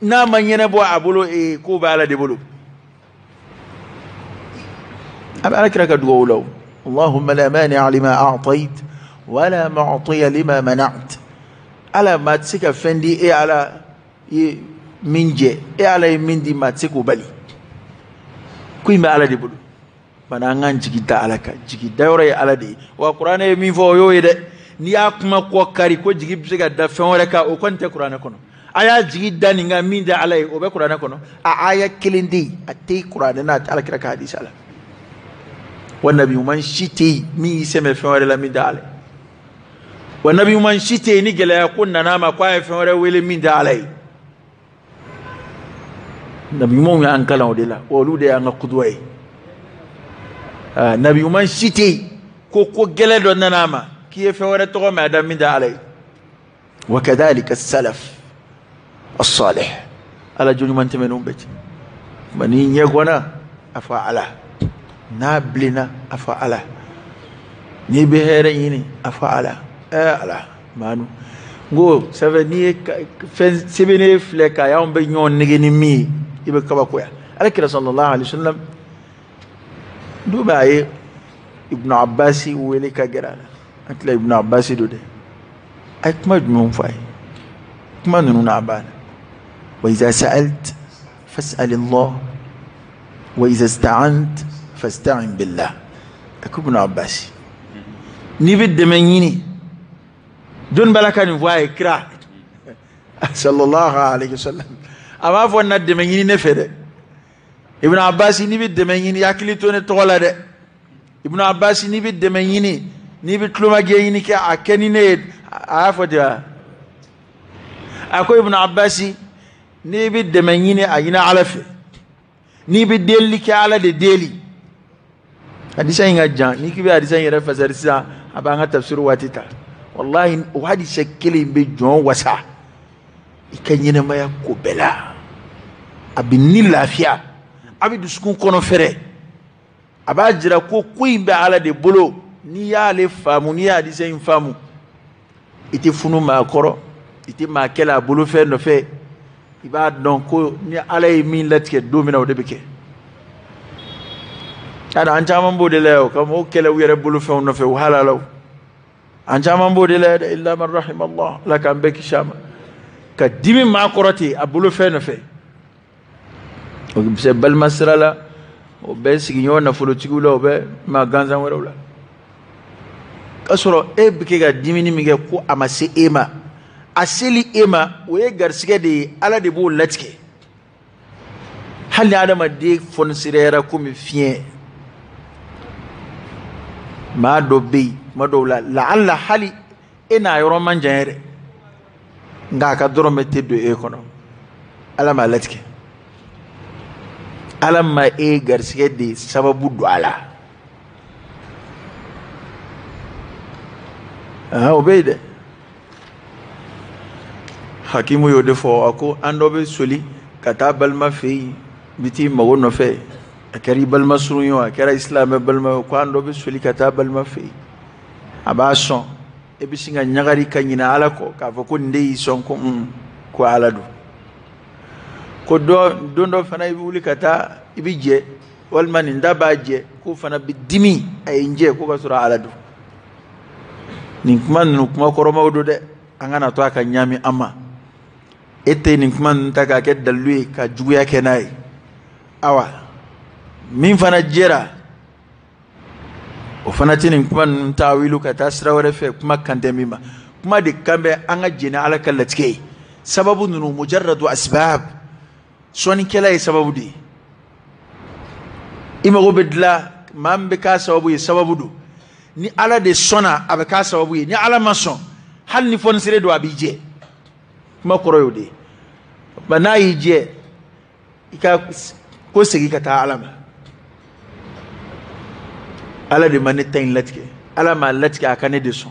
n'a ma ɲɛnabɔ a bolo, ee, k'o bɛ Ala de bolo. A bɛ Ala kira ka dugawu la o. Allahumma la mani'a lima a'tayt wala mu'tiya lima mana'at. Ala, maa tɛ se ka fɛn di e Ala ye min jɛ, e Ala ye min di, maa tɛ se k'o bali. Ko in bɛ Ala de bolo. Bana an k'an jigi da Ala kan, jigi dayɔrɔ ye Ala de ye. Wa kuranɛ ye min fɔ, o y'o ye dɛ. N'i y'a kuma kɔ kari ko jigi bɛ se ka da fɛn wɛrɛ kan, o kɔni tɛ kuranɛ kɔnɔ. A y'a jigi da nin kan min tɛ Ala ye, o bɛ kuranɛ kɔnɔ. A aya kelen tɛ yen, a tɛ kuranɛ n'a tɛ Ala kira ka hadisa la. Wa nabi ɲuman si tɛ yen min y'i sɛmɛ fɛn wɛrɛ la min tɛ Ala ye. Wa nabi ɲuman si tɛ yen ni gɛlɛya ko nana a ma k'a ye fɛn wɛrɛ wele min tɛ Ala ye. Nabi ɲumanw y'an kalan o de la, wa olu de y'an ka kuduwa ye. Nabi ɲuman si tɛ yen ko gɛlɛn dɔ nana a ma k'i ye fɛn wɛrɛ tɔgɔ mɛn a da min tɛ Ala ye. Wa kadhalika salaf as-salih, Ala jɔn ɲuman tɛmɛnenw bɛɛ ten. Nka n'i ɲɛ gwanna, a fɔ Ala, n'a bilenna, a fɔ Ala, n'i bɛ hɛrɛ ɲini, a fɔ Ala. Ala maanu n ko sɛbɛn, n'i ye fɛn sɛbɛnnen filɛ k'a y'anw bɛ ɲɔgɔn nege ni min ye, i bɛ kabakoya. Ala kira sallallahu alaihi wasallam du bɛ a ye Ibn Abbas wele ka gɛrɛ a la. An tila Ibn Abbas don dɛ. A ye kuma jumɛnw fɔ a ye? Kuma ninnu n'a banna. Wa iza sa'alt fas'alillah wa iza ista'ant fasta'in billah. A ko Ibn Abbas, n'i bɛ dɛmɛ ɲini, jɔnni b'a la ka nin fɔ a ye? Kira sallallahu alaihi wasallam. A b'a fɔ na dɛmɛ ɲini ne fɛ dɛ. Ibn Abbas, n'i bɛ dɛmɛ ɲini, hakili to ne tɔgɔ la dɛ. Ibn Abbas, n'i bɛ dɛmɛ ɲini, n'i bɛ tulomajɛ ɲini kɛ, a kɛ ni ne ye. A y'a fɔ ten wa? A ko Ibn Abbas, n'i bɛ dɛmɛ ɲini, a ɲini Ala fɛ. N'i bɛ delili kɛ, Ala de deli. Hadisa in ka jan, n'i k'i bɛ hadisa in yɛrɛ fasari sisan, a b'an ka tafsir waati ta. Wallahi, o hadisa kelen in bɛ jɔn wasa i ka ɲɛnɛmaya ko bɛɛ la. A bɛ ni lafiya, a bɛ dusukun kɔnɔ fɛrɛ, a b'a jira ko ko in bɛ Ala de bolo. N'i y'ale faamu, n'i y'a hadisa in faamu, i tɛ funu maa kɔrɔ, i tɛ maa kɛlɛ a bolofɛn nɔfɛ. I b'a dɔn ko ni Ala ye min latigɛ don min na, o de bɛ kɛ. Yadɔ an caman b'o de la o, ka mɔgɔw kɛlɛ u yɛrɛ bolofɛnw nɔfɛ, u halalaw. An caman b'o de la dɛ, illa man rahim Allah, Ala k'an bɛɛ kisi a ma. Ka dimi maa kɔrɔ ten a bolofɛn nɔfɛ, o bɛ se balima sira la, o bɛ sigiɲɔgɔn nafolotigiw la, o bɛ maa gansan wɛrɛw la. K'a sɔrɔ e bɛ kɛ ka dimini min kɛ ko a ma se e ma, a seli e ma, o ye garisigɛ de ye, Ala de b'o latigɛ. Hali ni adamaden fɔnisireyara komi fiɲɛ, maa dɔ bɛ yen tuma dɔw la, laala hali e n'a yɔrɔ man jan yɛrɛ, nka a ka dɔrɔmɛ tɛ don e kɔnɔ. Ala m'a latigɛ, Ala ma e garisigɛ de sababu don a la. O bɛ yen dɛ. Hakimu y'o de fɔ, a ko an dɔ bɛ soli ka taa balima fɛ yen, bi t'i mago nɔfɛ, a kɛra i balima surun ye o, a kɛra i silamɛ balima ye o, ko an dɔ bɛ soli ka taa balima fɛ yen, a b'a sɔn, e bɛ sin ka ɲagari ka ɲinɛ Ala kɔ k'a fɔ ko nin de y'i sɔn, ko ko Ala don. Ko don dɔ fana i bɛ wuli ka taa, i bɛ jɛ, walima nin da b'a jɛ, k'o fana bɛ dimi, a ye n jɛ, ko ka sɔrɔ Ala don. Nin kuma ninnu kuma kɔrɔmaw don dɛ, an kana to a ka ɲaami an ma. E tɛ nin kuma ninnu ta k'a kɛ dalilu ye ka juguya kɛ n'a ye. Awa min fana jɛra, o fana tɛ nin kuma ninnu taawilu ka taa sira wɛrɛ fɛ, kuma kan tɛ min ma. Kuma de kan bɛ an ka jɛn ni Ala ka latigɛ ye. Sababu ninnu mujarradu asbab, sɔnnikɛla ye sababu de ye. I mago bɛ dilan, maa min bɛ k'a sababu ye, sababu don. Ni Ala de sɔnna, a bɛ k'a sababu ye. Ni Ala ma sɔn, hali ni fɔnisere don, a b'i jɛ. Kuma kɔrɔ y'o de ye. Nka n'a y'i jɛ, i ka ko segin ka taa Ala ma. Ala de ma ne ta in latigɛ, Ala m'a latigɛ a ka ne de sɔn.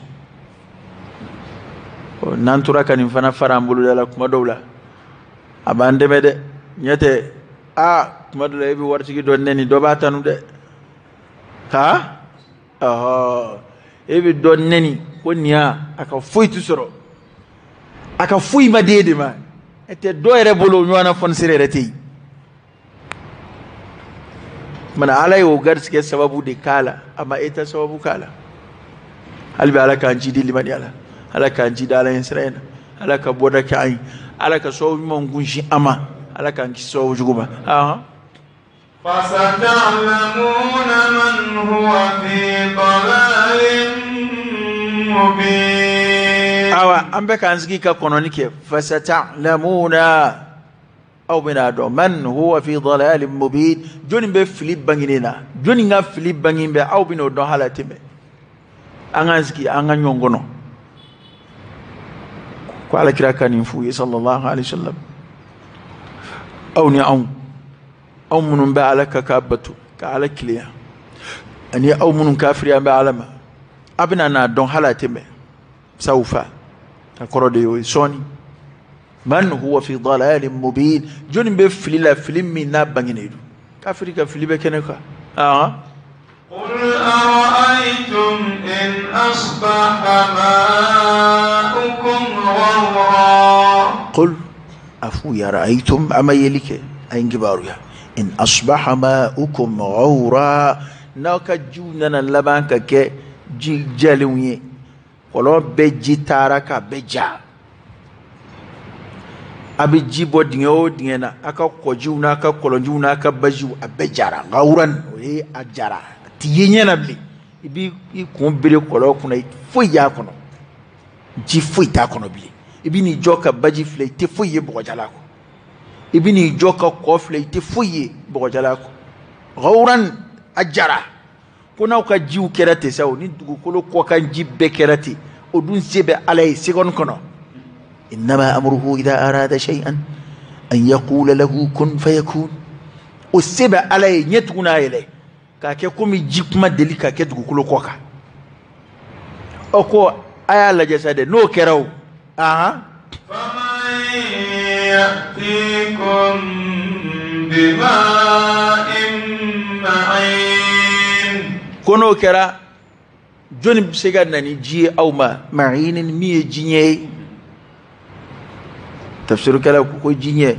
N'an tora ka nin fana fara an boloda la kuma dɔw la, a b'an dɛmɛ dɛ. Ɲɛ tɛ Aa, tuma dɔ la e bɛ waritigi dɔ nɛni, dɔ b'a tanu dɛ. Ha, ɔhɔ, e bɛ dɔ nɛni ko nin ya a ka foyi ti sɔrɔ, a ka foyi ma di e de ma. E tɛ dɔ yɛrɛ bolo, o ɲɔgɔnna fɔnisere yɛrɛ tɛ yen. Mana ala y'o garisɛgɛ sababu de k'a la, a ma e ta sababu k'a la. Hali bi ala k'an jidi limaniya la, ala k'an jidi ala ɲɛ sira in na, ala ka bɔda kɛ an ye, ala ka sababu ɲuman kunsin an ma, ala k'an kisi sababu jugu ma. Ahan. فستعلمون من هو في ضلال مبين. Awa, an bɛ k'an sigi ka kɔnɔni kɛ. Fasata'lamuna, aw bɛna dɔn, man huwa fi dalalin mubin, jɔnni bɛ fili bangenen na, jɔnni ka fili bangen bɛ, aw bɛna o dɔn hali a tɛmɛ. An k'an sigi an ka ɲɔgɔn kɔnɔ ko ala kira ka nin f'u ye sallallahu alaihi wasallam. Aw ni anw, aw minnu bɛ ala ka k'a bato ka ala kelenya, ani aw minnu kafiriya bɛ ala ma, a bɛna n'a dɔn hali a tɛmɛ. Sawfa a kɔrɔ de y'o ye sɔɔni. Man huwa fi dalalin mubin, jɔnni bɛ fili la, fili min n'a bangenen don. Kafiri ka fili bɛ kɛnɛ kan. Ahan. قل أرأيتم إن أصبح ماؤكم غورا. قل afu ya ra'aytum, ama yeli kɛ a ye n kibaruya, in asbaha ma'ukum ghawra, n'aw ka jiw nana laban ka kɛ ji jɛlenw ye, kɔlɔn bɛɛ ji taara k'a bɛɛ ja, a bɛ ji bɔ dingɛ o dingɛ na, a ka kɔjiw n'a ka kɔlɔnjiw n'a ka bajiw, a bɛɛ jara. Ghawran, o ye a jara, a ti ye ɲɛ na bilen. I b'i i kun bere kɔlɔn kunna, foyi y'a kɔnɔ, ji foyi t'a kɔnɔ bilen. I bɛ n'i jɔ ka baji filɛ, i tɛ foyi ye bɔgɔjala kɔ. I bɛ n'i jɔ ka kɔ filɛ, i tɛ foyi ye bɔgɔjala kɔ. Ghawran, a jara. Ko n'aw ka jiw kɛra ten sa, o ni dugukolo kɔkan ji bɛɛ kɛra ten, o dun se bɛ ala ye seconde kɔnɔ. Innama amruhu idha arada shay'an an yaqula lahu kun fayakun. O se bɛ ala ye ɲɛ tugun n'a yɛlɛ k'a kɛ komi ji kuma deli ka kɛ dugukolo kɔ kan. Ɔ, ko a y'a lajɛ sa dɛ, n'o kɛra o. Ahan. فمن يأتيكم بماء معين. Ko n'o kɛra, jɔnni bɛ se ka na ni ji ye aw ma, ma'inin, min ye ji ɲɛ ye? Tafsirukɛla ko ji ɲɛ,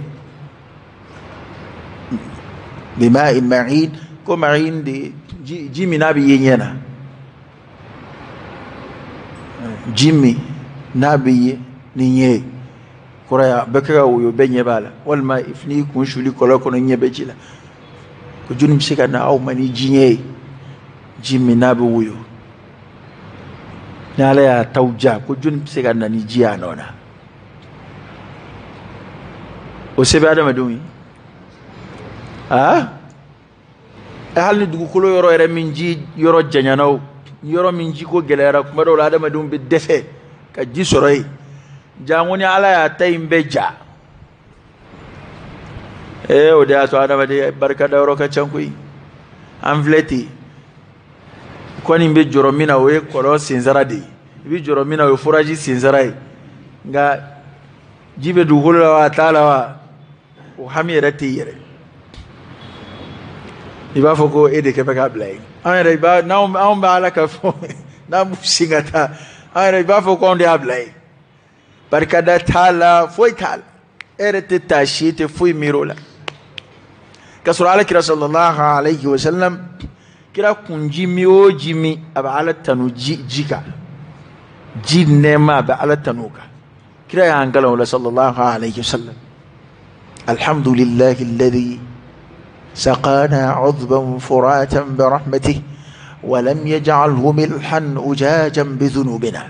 bima'in ma'in, ko ma'in de ji, ji min n'a bɛ ye ɲɛ na, ji min n'a bɛ ye ni ɲɛ ye, kɔrɔ ye a bɛ kɛ ka woyo, bɛɛ ɲɛ b'a la, walima n'i kun suli kɔlɔn kɔnɔ, ɲɛ bɛ ji la. Ko jɔnni bɛ se ka na aw ma ni ji ɲɛ ye, ji min n'a bɛ woyo, ni ala y'a taw ja, ko jɔnni bɛ se ka na ni ji ye a nɔ na? O se bɛ adamadenw ye. Aa, hali ni dugukolo yɔrɔ yɛrɛ min ji yɔrɔ janyana, o yɔrɔ min ji ko gɛlɛyara, kuma dɔw la adamadenw bɛ dɛsɛ ka ji sɔrɔ yen. Janko ni ala y'a ta in bɛɛ ja. Ee, o de y'a to adamaden barikada yɔrɔ ka ca koyi. An filɛ ten, kɔni bɛ jɔrɔ min na, o ye kɔlɔn sensara de ye. I bɛ jɔrɔ min na, o ye forage sensara ye. Nka ji bɛ dugukolo la wa, a t'a la wa, o hami yɛrɛ tɛ i yɛrɛ. I b'a fɔ ko e de kɛ bɛ k'a bila yen. An yɛrɛ, i b'a n'anw anw bɛ ala ka fɔ n'an b'u sen ka taa, an yɛrɛ i b'a fɔ ko anw de y'a bila yen. Barikada t'a la, foyi t'a la, e yɛrɛ tɛ taa si tɛ foyi miiri o la. K'a sɔrɔ ala kira sallallahu alayhi wa sallam, kira kun ji min o ji min, a bɛ ala tanu ji ji kan, ji nɛɛma, a bɛ ala tanu o kan. Kira y'an kalan o la sallallahu alayhi wa sallam: alhamdulillahi alladhi سقانا عذبا فراتا برحمته ولم يجعله ملحا أجاجا بذنوبنا.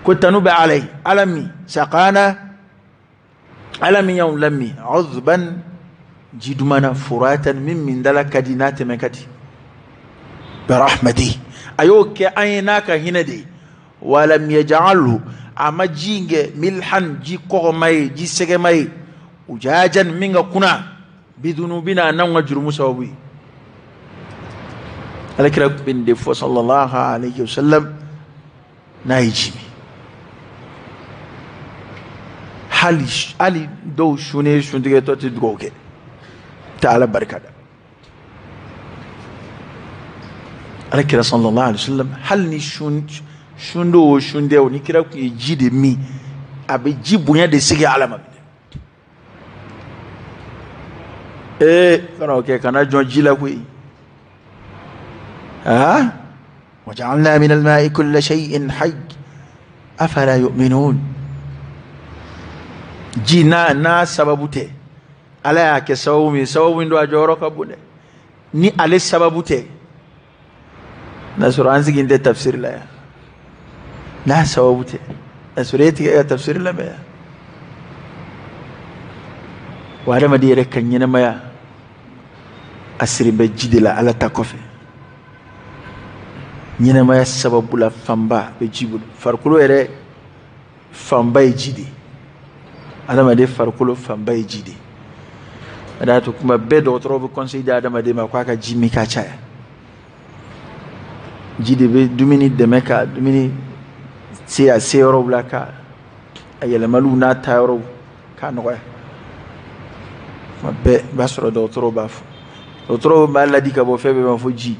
كنت نبع عليه ألمي سقانا ألمي يوم لمي عذبا جدمنا فراتا من دلك دينات مكتي برحمته أيوك أيناك هندي ولم يجعله أما جينج ملحا جي قغمي جي سجمي أجاجا من كنا bidunubina n'anw ka jurumu sababu ye. Alakira bɛ nin de fɔ sallallahu alayhi wa sallam n'a ye ji min. Hali dɔw sunnen suntigɛtɔ tɛ dugawu kɛ. Tɛ Ala barika da. Ala kira sallallahu alaihi wasallam, hali ni sun don o sun tɛ o, ni kira tun ye ji de min, a bɛ ji bonya de sigi Ala ma. Ee, kana o kɛ, kana jɔn ji la koyi. Aa, waja'alna min al-ma'i kulla shay'in hayy afala yu'minun. Ji n'a sababu tɛ, Ala y'a kɛ sababu min, sababu min don a jɔyɔrɔ ka bon dɛ. Ni ale sababu tɛ, n'a sɔrɔ an sigi tɛ tafsiri la yan. N'a sababu tɛ, n'a sɔrɔ e tigɛ ka tafsiri lamɛn yan. Wa adamaden yɛrɛ ka ɲɛnamaya a siri bɛ ji de la Ala ta kɔfɛ. Ɲɛnamaya sababu la fanba bɛ ji bolo. Farikolo yɛrɛ fanba ye ji de ye. Adamaden farikolo fanba ye ji de ye. O de y'a to kuma bɛɛ dɔgɔtɔrɔw bɛ conseil di adamaden ma k'a ka ji min ka caya. Ji de bɛ dumuni dɛmɛ ka dumuni se a se yɔrɔw la, ka a yɛlɛmaliw n'a taayɔrɔw k'a nɔgɔya. Kuma bɛɛ i b'a sɔrɔ dɔgɔtɔrɔw b'a fɔ. Dɔgɔtɔrɔw b'a ladi ka bɔ fɛn bɛɛ ma fo ji.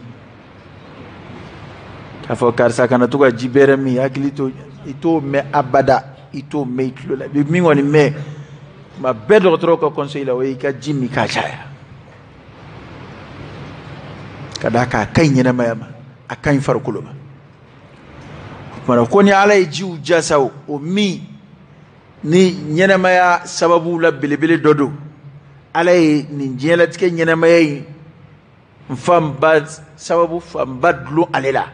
K'a fɔ karisa kana to ka ji bɛrɛ min, hakili to, i t'o mɛn abada, i t'o mɛn i tulo la. I bɛ min kɔni mɛn kuma bɛɛ dɔgɔtɔrɔw ka conseil la, o ye i ka ji min k'a caya. Ka d'a kan a ka ɲi ɲɛnamaya ma, a ka ɲi farikolo ma. O tuma na ko ni Ala ye jiw ja sa, o min ni ɲɛnamaya sababu la belebele dɔ don, Ala ye nin diɲɛlatigɛ ɲɛnamaya in fanba sababu fanba dulon ale la.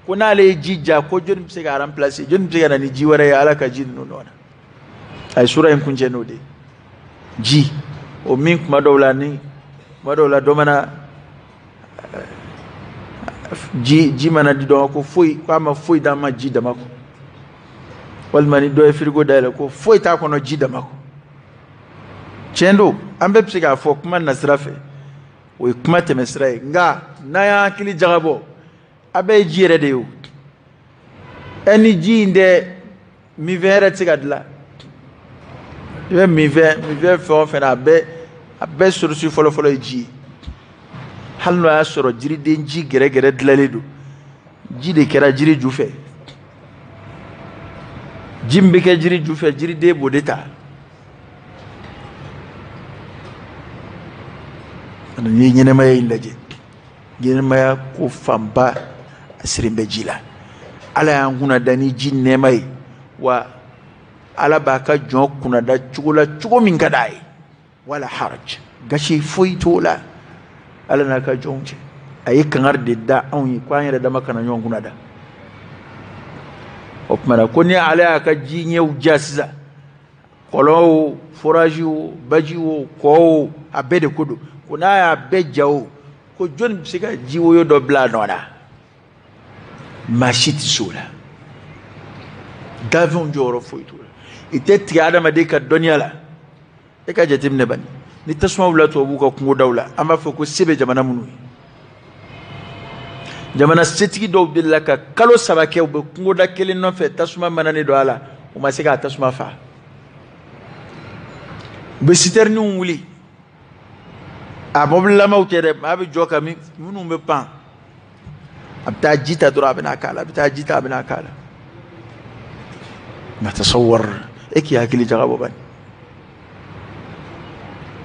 Ko n'ale ye ji ja, ko jɔnni bɛ se ka remplacer, jɔnni bɛ se ka na ni ji wɛrɛ ye Ala ka ji ninnu nɔ na. A ye sura in kuncɛ n'o de ye. Ji o min kuma dɔw la, ni kuma dɔw la dɔ mana ji mana di dɔ ma ko foyi, k'a ma foyi d'an ma ji dama kɔ, walima ni dɔ ye firigo dayɛlɛ ko foyi t'a kɔnɔ ji dama kɔ. Tiɲɛ don, an bɛɛ bɛ se k'a fɔ kuma nasira fɛ, o ye kuma tɛmɛsira ye, nka n'an y'an hakili jagabɔ, a bɛɛ ye ji yɛrɛ de ye o. Ɛ, ni ji in tɛ, minfɛn yɛrɛ tɛ se ka dilan. I bɛ minfɛn fɛn o fɛn na, a bɛɛ source fɔlɔfɔlɔ ye ji ye. Hali n'o y'a sɔrɔ jiriden ji gɛrɛgɛrɛ dilanlen don, ji de kɛra jiri ju fɛ. Ji min bɛ kɛ jiri ju fɛ, jiriden b'o de ta. N'i ye ɲɛnamaya in lajɛ, ɲɛnamaya ko fanba a sirilen bɛ ji la. Ala y'an kunna da ni ji nɛɛma ye, wa Ala b'a ka jɔn kunna da cogo la cogo min ka d'a ye. Wala haraj, gasi foyi t'o la Ala n'a ka jɔnw cɛ. A ye kangari de da anw ye ko an yɛrɛ dama kana ɲɔgɔn kunna da. O tuma na ko ni Ala y'a ka ji ɲɛw ja sisan, kɔlɔn o, forage o, baji o, kɔ o, a bɛɛ de ko don. Ko n'a y'a bɛɛ ja o, ko jɔnni bɛ se ka ji woyo dɔ bila a nɔ na? Maa si tɛ se o la. Danfɛnw jɔyɔrɔ foyi t'o la. I tɛ tigɛ adamaden ka dɔnniya la. E ka jateminɛ bani, ni tasuma wulila tubabuw ka kungodaw la, an b'a fɔ ko se bɛ jamana minnu ye. Jamana setigi dɔw delila ka kalo 3 kɛ, u bɛ kungoda kelen nɔfɛ, tasuma manani don a la, u ma se k'a tasuma fa. U bɛ sitɛriniw wuli, a mɔbililamaw tɛ dɛ, maa bɛ jɔ ka minnu bɛ pan, a bɛ taa ji ta dɔrɔn, a bɛ n'a k'a la, a bɛ taa ji ta, a bɛ n'a k'a la. Ma tasawwar, e k'i hakili jagabɔ bani.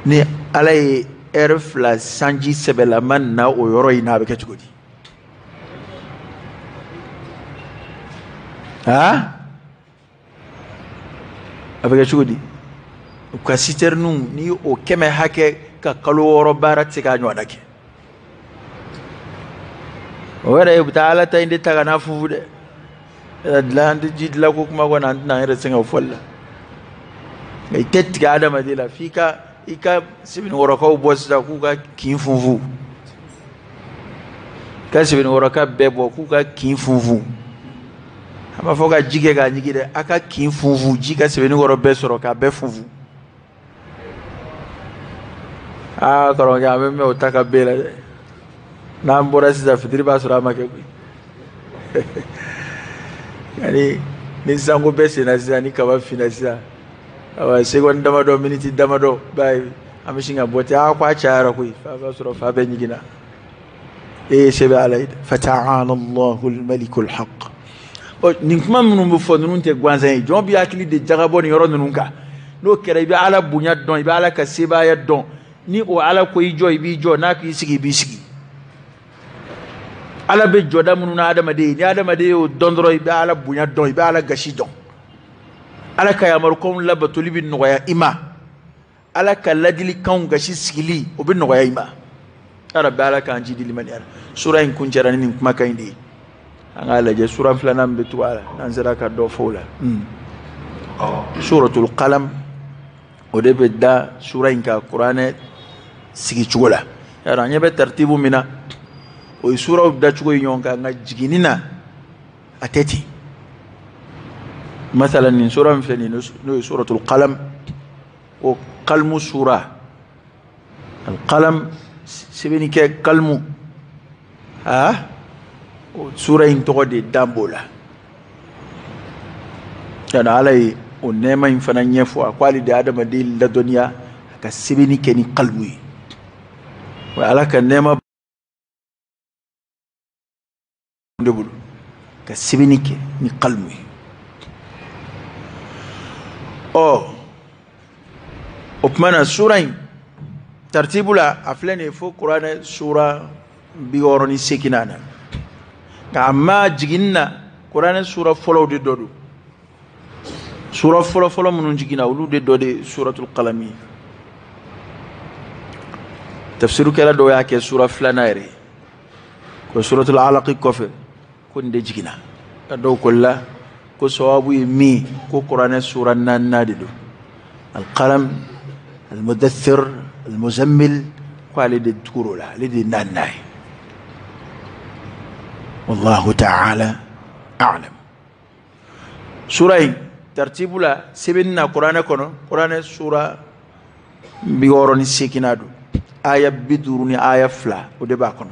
Ni Ala ye ɛri 2 sanji sɛbɛlama na o yɔrɔ in na, a bɛ kɛ cogo di? Aa, a bɛ kɛ cogo di? U ka sitɛriniw ni o 100 hakɛ ka kalo 6 baara tɛ se k'a ɲɔgɔnna kɛ. O yɛrɛ u bɛ taa Ala ta in de ta ka n'a fufu dɛ. Dilan, an tɛ ji dilan ko kuma kɔnɔ, an tɛna an yɛrɛ sɛgɛn o fɔli la. Nka i tɛ tigɛ adamaden la f'i ka i ka Sebenikɔrɔkaw bɔ sisan k'u ka kin funfun. I ka Sebenikɔrɔka bɛɛ bɔ k'u ka kin funfun. An b'a fɔ ka ji kɛ k'a ɲigin dɛ, a ka kin funfun, ji ka Sebenikɔrɔ bɛɛ sɔrɔ k'a bɛɛ funfun. Aa karamɔgɔkɛ, an bɛ mɛn o ta ka bɛɛ la dɛ. N'an bɔra sisan, fitiri b'a sɔrɔ a ma kɛ koyi. Yani ni sanko bɛɛ senna sisan, ni kaba finna sisan, awa seconde damadɔ, miniti damadɔ, b'a ye An bɛ sin ka bɔ ten, a ko a cayara koyi, fa b'a sɔrɔ fa bɛɛ ɲiginna. E se bɛ Ala ye dɛ. Fata'ala Allahu al-malikul haqq. Ɔ, nin kuma minnu bɛ fɔ, ninnu tɛ gansan ye. Jɔn b'i hakili de jagabɔ nin yɔrɔ ninnu kan. N'o kɛra, i bɛ Ala bonya dɔn, i bɛ Ala ka sebaaya dɔn. Ni o Ala ko i jɔ, i b'i jɔ. N'a k'i sigi, i b'i sigi. Ala bɛ jɔda minnu na adamaden ye, ni adamaden y'o dɔn dɔrɔn, i bɛ Ala bonya dɔn, i bɛ Ala gasi dɔn. Ala ka yamarukanw labatoli bɛ nɔgɔya i ma. Ala ka ladilikanw gasi sigili, o bɛ nɔgɔya i ma. Ya Rabbi, Ala k'an jidi limaniya la. Sura in kuncɛra ni nin kumakan in de ye. An k'a lajɛ sura filanan min bɛ tugu a la, n'an sera ka dɔ fɔ o la. Suratul Qalam, o de bɛ da sura in kan kuranɛ sigicogo la. Yara an ɲɛ bɛ tartibu min na, o ye suraw dacogo ye ɲɔgɔn kan, nka jiginni na a tɛ ten. Masalan, nin sura min filɛ nin ye, n'o ye Suratul Qalam, o kalimu sura, alqalam sɛbɛnni kɛ kalimu, aa, o sura in tɔgɔ de dan b'o la. Yala Ala ye o nɛɛma in fana ɲɛfɔ, a ko ale de ye adamaden ladɔnniya a ka sɛbɛnni kɛ ni kalimu ye. O ye Ala ka nɛɛma de bolo, ka sɛbɛnni kɛ ni kalimu ye. Ɔ, o tuma na, sura in tartibu la, a filɛ nin ye fo kuranɛ sura 68 na. Nka a ma jiginni na, kuranɛ sura fɔlɔw de dɔ don. Sura fɔlɔ fɔlɔ minnu jiginna, olu de dɔ de Suratul Qalam ye. Tafsirukɛla dɔw y'a kɛ sura filanan yɛrɛ ye, ko Suratul Alaqi kɔfɛ ko nin de jiginna. Ka dɔw ko la ko sababu ye min ye, ko kuranɛ sura naaninan de don, Alqalam, Almudathir, Almuzammil, ko ale de tugur'o la, ale de ye naaninan ye. Wallahu ta'ala a'lam. Sura in tartibu la, sɛbɛnni na kuranɛ kɔnɔ, kuranɛ sura 68nan don, aya 52, o de b'a kɔnɔ.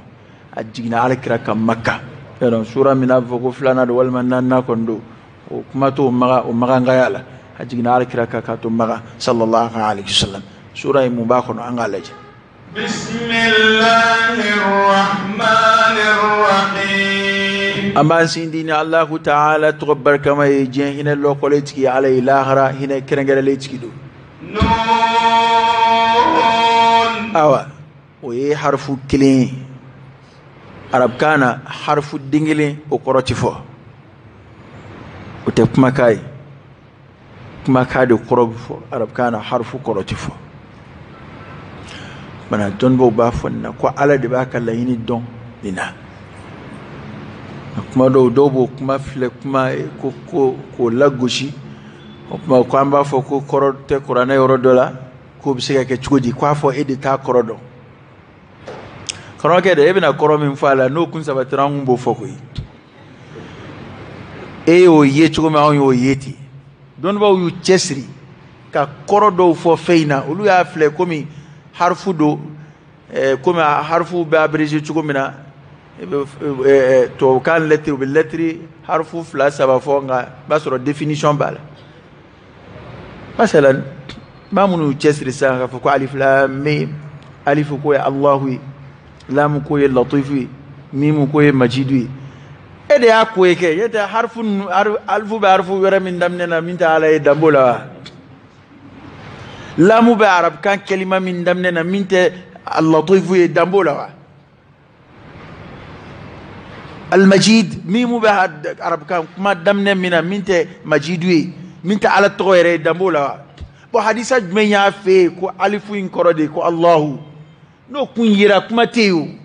A jiginna Ala kira ka Maka. Yɔrɔ sura min n'a bɛ fɔ ko filanan don walima naaninan kɔni don, o kuma t'o maga, o magangaya la. A jiginna Ala kira kan k'a to Maka, sallallahu alaihi wasallam. Sura in, mun b'a kɔnɔ? An k'a lajɛ. بسم الله الرحمن الرحيم. An b'an sindi ni Allahu ta'ala tɔgɔ barikama ye, diɲɛ hinɛ lɔkɔlen tigi Ala ye, lahara hinɛ kɛrɛnkɛrɛnlen tigi don. نون. Awa, o ye harifu kelen ye. Arabukan na, harifu den kelen, o kɔrɔ ti fɔ, o tɛ kumakan ye. Kumakan de kɔrɔ bɛ fɔ arabukan na, harifu kɔrɔ ti fɔ. Bana dɔnnibaw b'a fɔ nin na ko Ala de b'a ka laɲini dɔn nin na. A kuma dɔw, dɔw b'o kuma filɛ kuma ye ko k'o lagosi. O kuma ko an b'a fɔ ko kɔrɔ tɛ kuranɛ yɔrɔ dɔ la, k'o bɛ se ka kɛ cogo di? K'a fɔ e de t'a kɔrɔ dɔn. Karamɔgɔkɛ de, e bɛna kɔrɔ min fɔ a la, n'o kun sabatira, an kun b'o fɔ koyi. E y'o ye cogo min, anw y'o ye ten. Dɔnnibaw y'u cɛsiri ka kɔrɔ dɔw fɔ fɛn in na. Olu y'a filɛ komi harifu don, komi harifu bɛ abrégé cogo min na, i bɛ tubabukan lɛtiri, u bɛ lɛtiri harifu fila saba fɔ, nka i b'a sɔrɔ définition b'a la. Masalan, maa minnu y'u cɛsiri sisan k'a fɔ ko alif lam mim, alifu ko ye Allahu ye, lamu ko ye latifu ye, mimu ko ye majidu ye, e de y'a ko ye kɛ n'o tɛ harifu ninnu, alifu bɛ harifu wɛrɛ min daminɛ na min tɛ Ala ye, dan b'o la wa? Lamu bɛ arabukan kɛlima min daminɛ na min tɛ latifu ye, dan b'o la wa? Almajid, mimu bɛ arabukan kuma daminɛ min na min tɛ majidu ye, min tɛ Ala tɔgɔ yɛrɛ ye, dan b'o la wa? Bon, hadisa jumɛn y'a fɛ yen ko alifu in kɔrɔ de ye ko Allahu? N'o kun yera, kuma tɛ yen.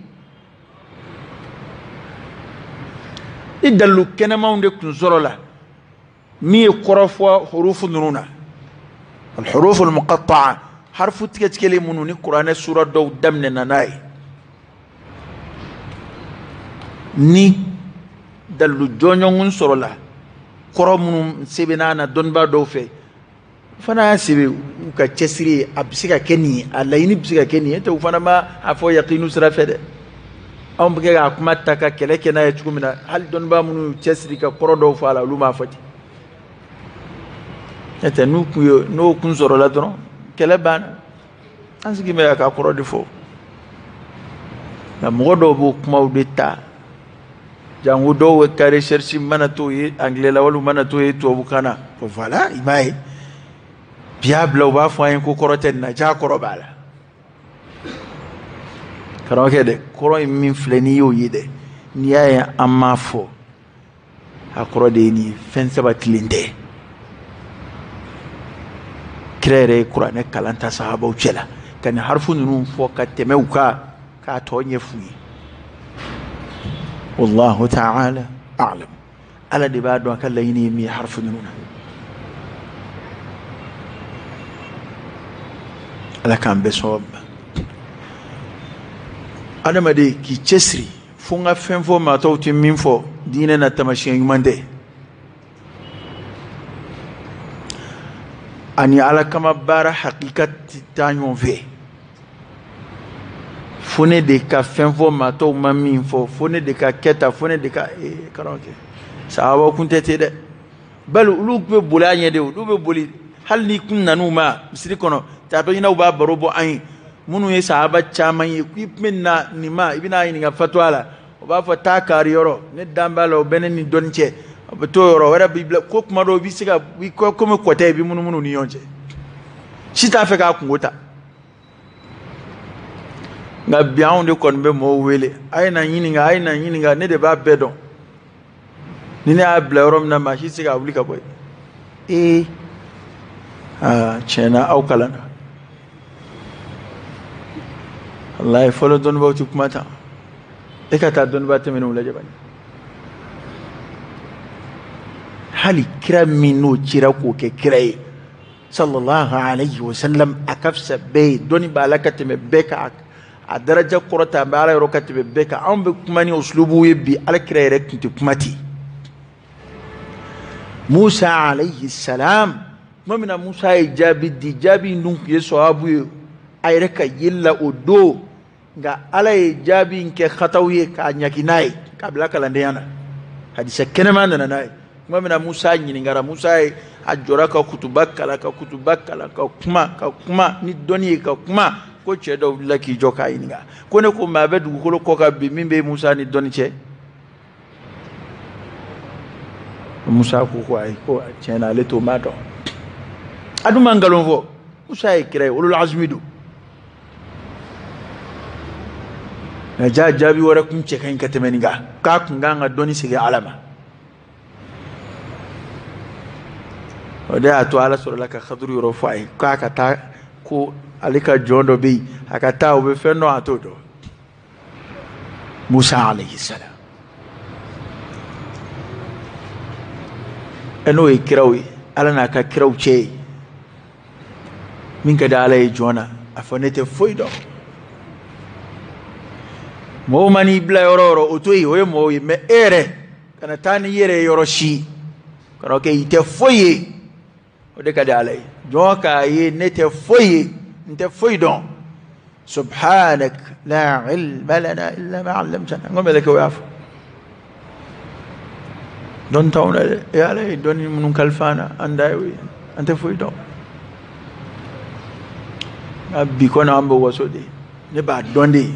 O ni dalilu kɛnɛmanw de kun sɔrɔ la min ye kɔrɔ fɔ hurufu ninnu na, alhurufu almuqatta'a, harfu tigɛtigɛlen minnu ni kuranɛ sura dɔw daminɛna n'a ye, ni dalilu jɔnjɔn sɔrɔla kɔrɔ minnu sɛbɛnna na dɔnnibaa dɔw fɛ, u fana y'a sɛbɛn u ka cɛsiri ye. A bɛ se ka kɛ nin ye, a laɲini bɛ se ka kɛ nin ye tɛ. U fana ma a fɔ yaqinu sira fɛ dɛ. Anw bɛ kɛ k'a kuma ta ka kɛlɛ kɛ n'a ye cogo min na, hali dɔnnibaa minnu y'u cɛsiri ka kɔrɔ dɔw fɔ a la, olu m'a fɔ ten. N'o tɛ, n'u kun ye, n'o kun sɔrɔla dɔrɔn, kɛlɛ banna. An sigi bɛ k'a kɔrɔ de fɔ. Nka mɔgɔ dɔw b'o kumaw de ta, jango dɔw ka recherche mana t'o ye anglais la walima mana t'o ye tubabukan na. Voilà, i m'a ye bi y'a bila u b'a fɔ an ye ko kɔrɔ tɛ nin na, ja kɔrɔ b'a la. Karamɔgɔkɛ dɛ, kɔrɔ in min filɛ n'i y'o ye dɛ, n'i y'a ye an m'a fɔ, a kɔrɔ de ye nin ye, fɛn sabatilen tɛ. Kira yɛrɛ ye kuranɛ kalan ta sahabaw cɛ la ka nin harifu ninnu fɔ ka tɛmɛ u kan k'a tɔ ɲɛf'u ye. Wallahu ta'ala a'lam. Ala de b'a dɔn a ka laɲini ye min ye harifu ninnu na. Ala k'an bɛɛ sɔn. Adamaden k'i cɛsiri fo n ka fɛn fɔ maa tɔw tɛ min fɔ diinɛ na, taamasiyɛn ɲuman tɛ. Ani ala kama baara hakika tɛ taa ɲɔgɔn fɛ. Fo ne de ka fɛn fɔ maa tɔw ma min fɔ, fo ne de ka kɛ tan, fo ne de ka karamɔgɔkɛ. Sahabaw kun tɛ ten dɛ, bali olu tun bɛ boli a ɲɛ de, olu bɛ boli hali ni kun nan'u ma misiri kɔnɔ taatɔ ɲɛna u b'a baro bɔ an ye. Minnu ye sahaba caman ye, k'i tun bɛ na nin ma, i bɛna ɲininka fatuwa la, o b'a fɔ taa kari yɔrɔ, ne dan b'a la, o bɛ ne ni dɔnni cɛ. A bɛ t'o yɔrɔ wɛrɛ b'i bila ko kuma dɔw i bɛ se ka i komi kɔtɛ i bɛ munumunu ni ɲɔgɔn cɛ, si t'a fɛ k'a kungo ta. Nka bi anw de kɔni bɛ mɔgɔw wele, a ye na ɲininka, a ye na ɲininka, ne de b'a bɛɛ dɔn. Ni ne y'a bila yɔrɔ min na, maa si tɛ se k'a wuli ka bɔ yen. Aa tiɲɛ na aw kalanna. Walayi fɔlɔ dɔnnibaaw tɛ kuma tan. E ka taa dɔnnibaa tɛmɛnenw lajɛ bani. Hali kira min n'o cira k'o kɛ kira ye sallallahu alayhi wa sallam, a ka fisa bɛɛ ye, dɔnni b'a la ka tɛmɛ bɛɛ kan, a daraja kɔrɔta bɛ ala yɔrɔ ka tɛmɛ bɛɛ kan. Anw bɛ kuma ni usulubu ye bi, ala kira yɛrɛ tun tɛ kuma ten. Musa alayhi salam, tuma min na Musa ye jaabi di, jaabi in dun tun ye sawabu ye a yɛrɛ ka yeli la o don, nka ala ye jaabi in kɛ khataw ye k'a ɲaki n'a ye k'a bila kalandenya na. Hadisa kɛnɛma nana n'a ye. Tuma min na Musa ɲininkara, Musa ye a jɔra ka kutuba kalan, ka kutuba kalan, ka kuma, ka kuma ni dɔnni ye, ka kuma, ko cɛ dɔ wulila k'i jɔ k'a ɲininka ko ne ko maa bɛ dugukolo kɔ kan bi min bɛ Musa ni dɔnni cɛ? Musa ko ko ayi, ko tiɲɛ na ale t'o maa dɔn. A dun ma nkalon fɔ. Musa ye kira ye, ulul azmi don. Nka ja jaabi wɛrɛ kun cɛ ka ɲi ka tɛmɛ nin kan, k'a kun kan ka dɔnni segin ala ma. O de y'a to ala sɔrɔla ka Khadru yɔrɔ fɔ a ye k'a ka taa, ko ale ka jɔn dɔ bɛ yen, a ka taa, o bɛ fɛn dɔn a t'o dɔn. Musa alayhi salam. N'o ye kiraw ye, ala n'a ka kiraw cɛ ye. Min ka di ala ye jɔn na, a fɔ ne tɛ foyi dɔn. Mɔgɔw man'i bila yɔrɔ o yɔrɔ, o to yen, o ye mɔgɔw ye, mɛ e yɛrɛ kana taa n'i yɛrɛ ye yɔrɔ si, karamɔgɔkɛ i tɛ foyi ye. O de ka di ala ye. Jɔn k'a ye ne tɛ foyi ye, n tɛ foyi dɔn. Subhanak la ilma lana illa ma 'allamtana. N ko mɛlɛkɛw y'a fɔ. Dɔnni t'anw na dɛ, e ala ye dɔnni minnu kalifa an na, an da ye o ye, an tɛ foyi dɔn. Nka bi kɔni an bɛ waso de, ne b'a dɔn de,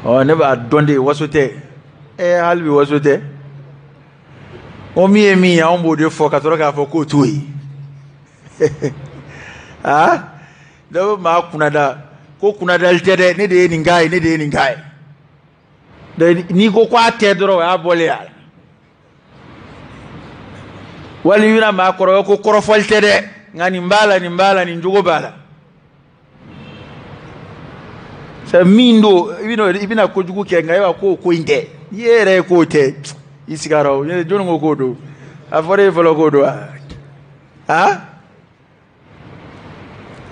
ɔ ne b'a dɔn de, waso tɛ. Hali bi waso tɛ. O min ye min ye, anw b'o de fɔ ka sɔrɔ k'a fɔ k'o t'o ye. Aa dɔ bɛ maa kunnada ko kunnadali tɛ dɛ, ne de ye nin k'a ye, ne de ye nin k'a ye. N'i ko k'a tɛ dɔrɔn, o y'a bɔlen ye a la. Wali i bɛna maa kɔrɔ ko kɔrɔfɔli tɛ dɛ, nka nin b'a la, nin b'a la, nin jogo b'a la. C'est min don, i bɛna kojugu kɛ, nka e b'a ko ko in tɛ. N'i e yɛrɛ ye k'o tɛ, i sigara o. Jɔnni ko k'o don? A fɔra e fɔlɔ k'o don wa? Aa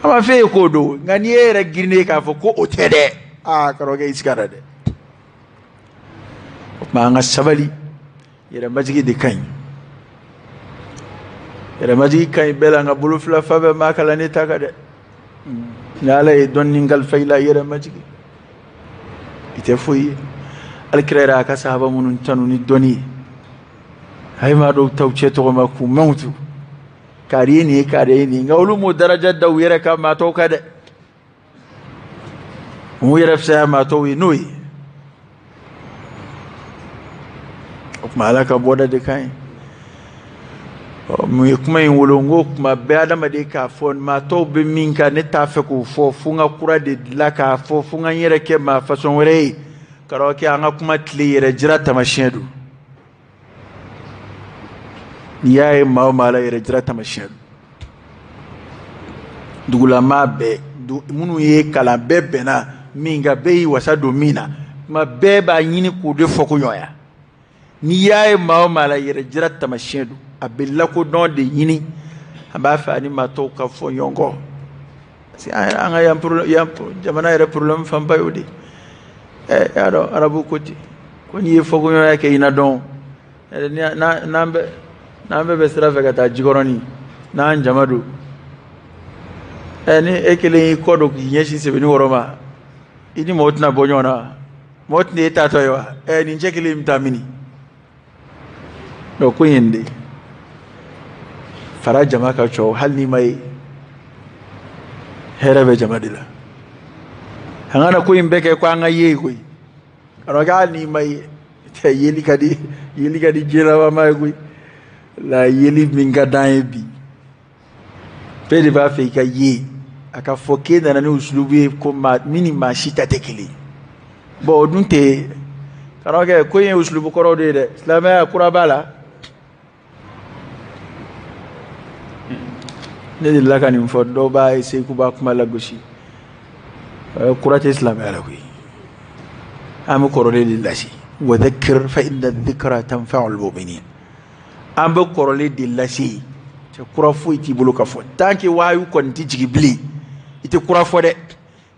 a ma f'e ye k'o don, nka n'i e yɛrɛ girinnen k'a fɔ ko o tɛ dɛ, aa karamɔgɔkɛ i sigara dɛ. O tuma an ka sabali, yɛrɛmajigi de ka ɲi. Yɛrɛmajigi ka ɲi bɛɛ la, nka bolo fila fa bɛɛ maa kalan ne ta kan dɛ. Ni ala ye dɔnni kalifa i la, yɛrɛmajigi, i tɛ foyi ye. Alikira yɛrɛ a ka sahaba minnu tanu ni dɔnni ye, a ye maa dɔw ta u cɛ tɔgɔ ma k'u mɛnw tu, kari ye nin ye, kari ye nin ye, nka olu m'o daraja da u yɛrɛ kan maa tɔw kan dɛ. U m'u yɛrɛ fisaya maa tɔw ye n'o ye. O tuma Ala ka bɔda de ka ɲi. Mun ye kuma in wolo? N ko kuma bɛɛ adamaden k'a fɔ maa tɔw bɛ min kan, ne t'a fɛ k'o fɔ, fo n ka kura de dilan k'a fɔ, fo n ka n yɛrɛ kɛ maa fasɔn wɛrɛ ye. Karamɔgɔkɛ, an ka kuma tile yɛrɛ jira taamasiyɛn don. N'i y'a ye maa o maa la, yɛrɛ jira taamasiyɛn don. Dugulamaa bɛɛ, minnu ye kalan, bɛɛ bɛnna min kan, bɛɛ y'i wasa don min na, kuma bɛɛ b'a ɲini k'o de fɔ ko ɲɔgɔnya. N'i y'a ye maa o maa la, yɛrɛ jira taamasiyɛn don. A bɛ lakodɔn de ɲini, a b'a fɛ ani maa tɔw ka fɔ ɲɔgɔn kɔ. Parce que an ka yan yan jamana yɛrɛ problème fanba y'o de ye. Ɛ y'a dɔn, arabu ko ten ko n'i ye fɔkoɲɔgɔnya kɛ, i na dɔn. N'an bɛɛ bɛ sira fɛ ka taa Jikɔrɔni, n'an jama don, ni e kelen y'i kɔ don k'i ɲɛsin Sebenikɔrɔ ma, i ni mɔgɔ tɛna bɔ ɲɔgɔn na, mɔgɔ tɛna e taatɔ ye wa? Nin cɛ kelen bɛ taa mini? Donc ko in ye nin de ye. Fara jama ka cɔ, hali n'i ma ye, hɛrɛ bɛ jama de la. An kana ko in bɛɛ kɛ ko an ka ye koyi. Karamɔgɔkɛ, hali n'i ma ye, yeli ka di, yeli ka di diɲɛlaban ye koyi. La yeli min ka d'an ye bi, bɛɛ de b'a fɛ i ka ye, a ka fɔ k'e nana ni usulubu ye ko maa min ni maa si ta tɛ kelen ye. Bon, o dun tɛ, karamɔgɔkɛ, ko in ye usulubu kɔrɔw de ye dɛ. Silamɛya kura b'a la. Ne delila ka nin fɔ, dɔw b'a essayer k'u b'a kuma lagosi. Kura tɛ silamɛya la koyi. An bɛ kɔrɔlen de lase. Wa dhakkir fa inna dhikra tanfa'ul mu'minin. An bɛ kɔrɔlen de lase. Cɛ, kura foyi t'i bolo ka fɔ. Tant que wahayu kɔni tɛ jigin bilen, i tɛ kura fɔ dɛ.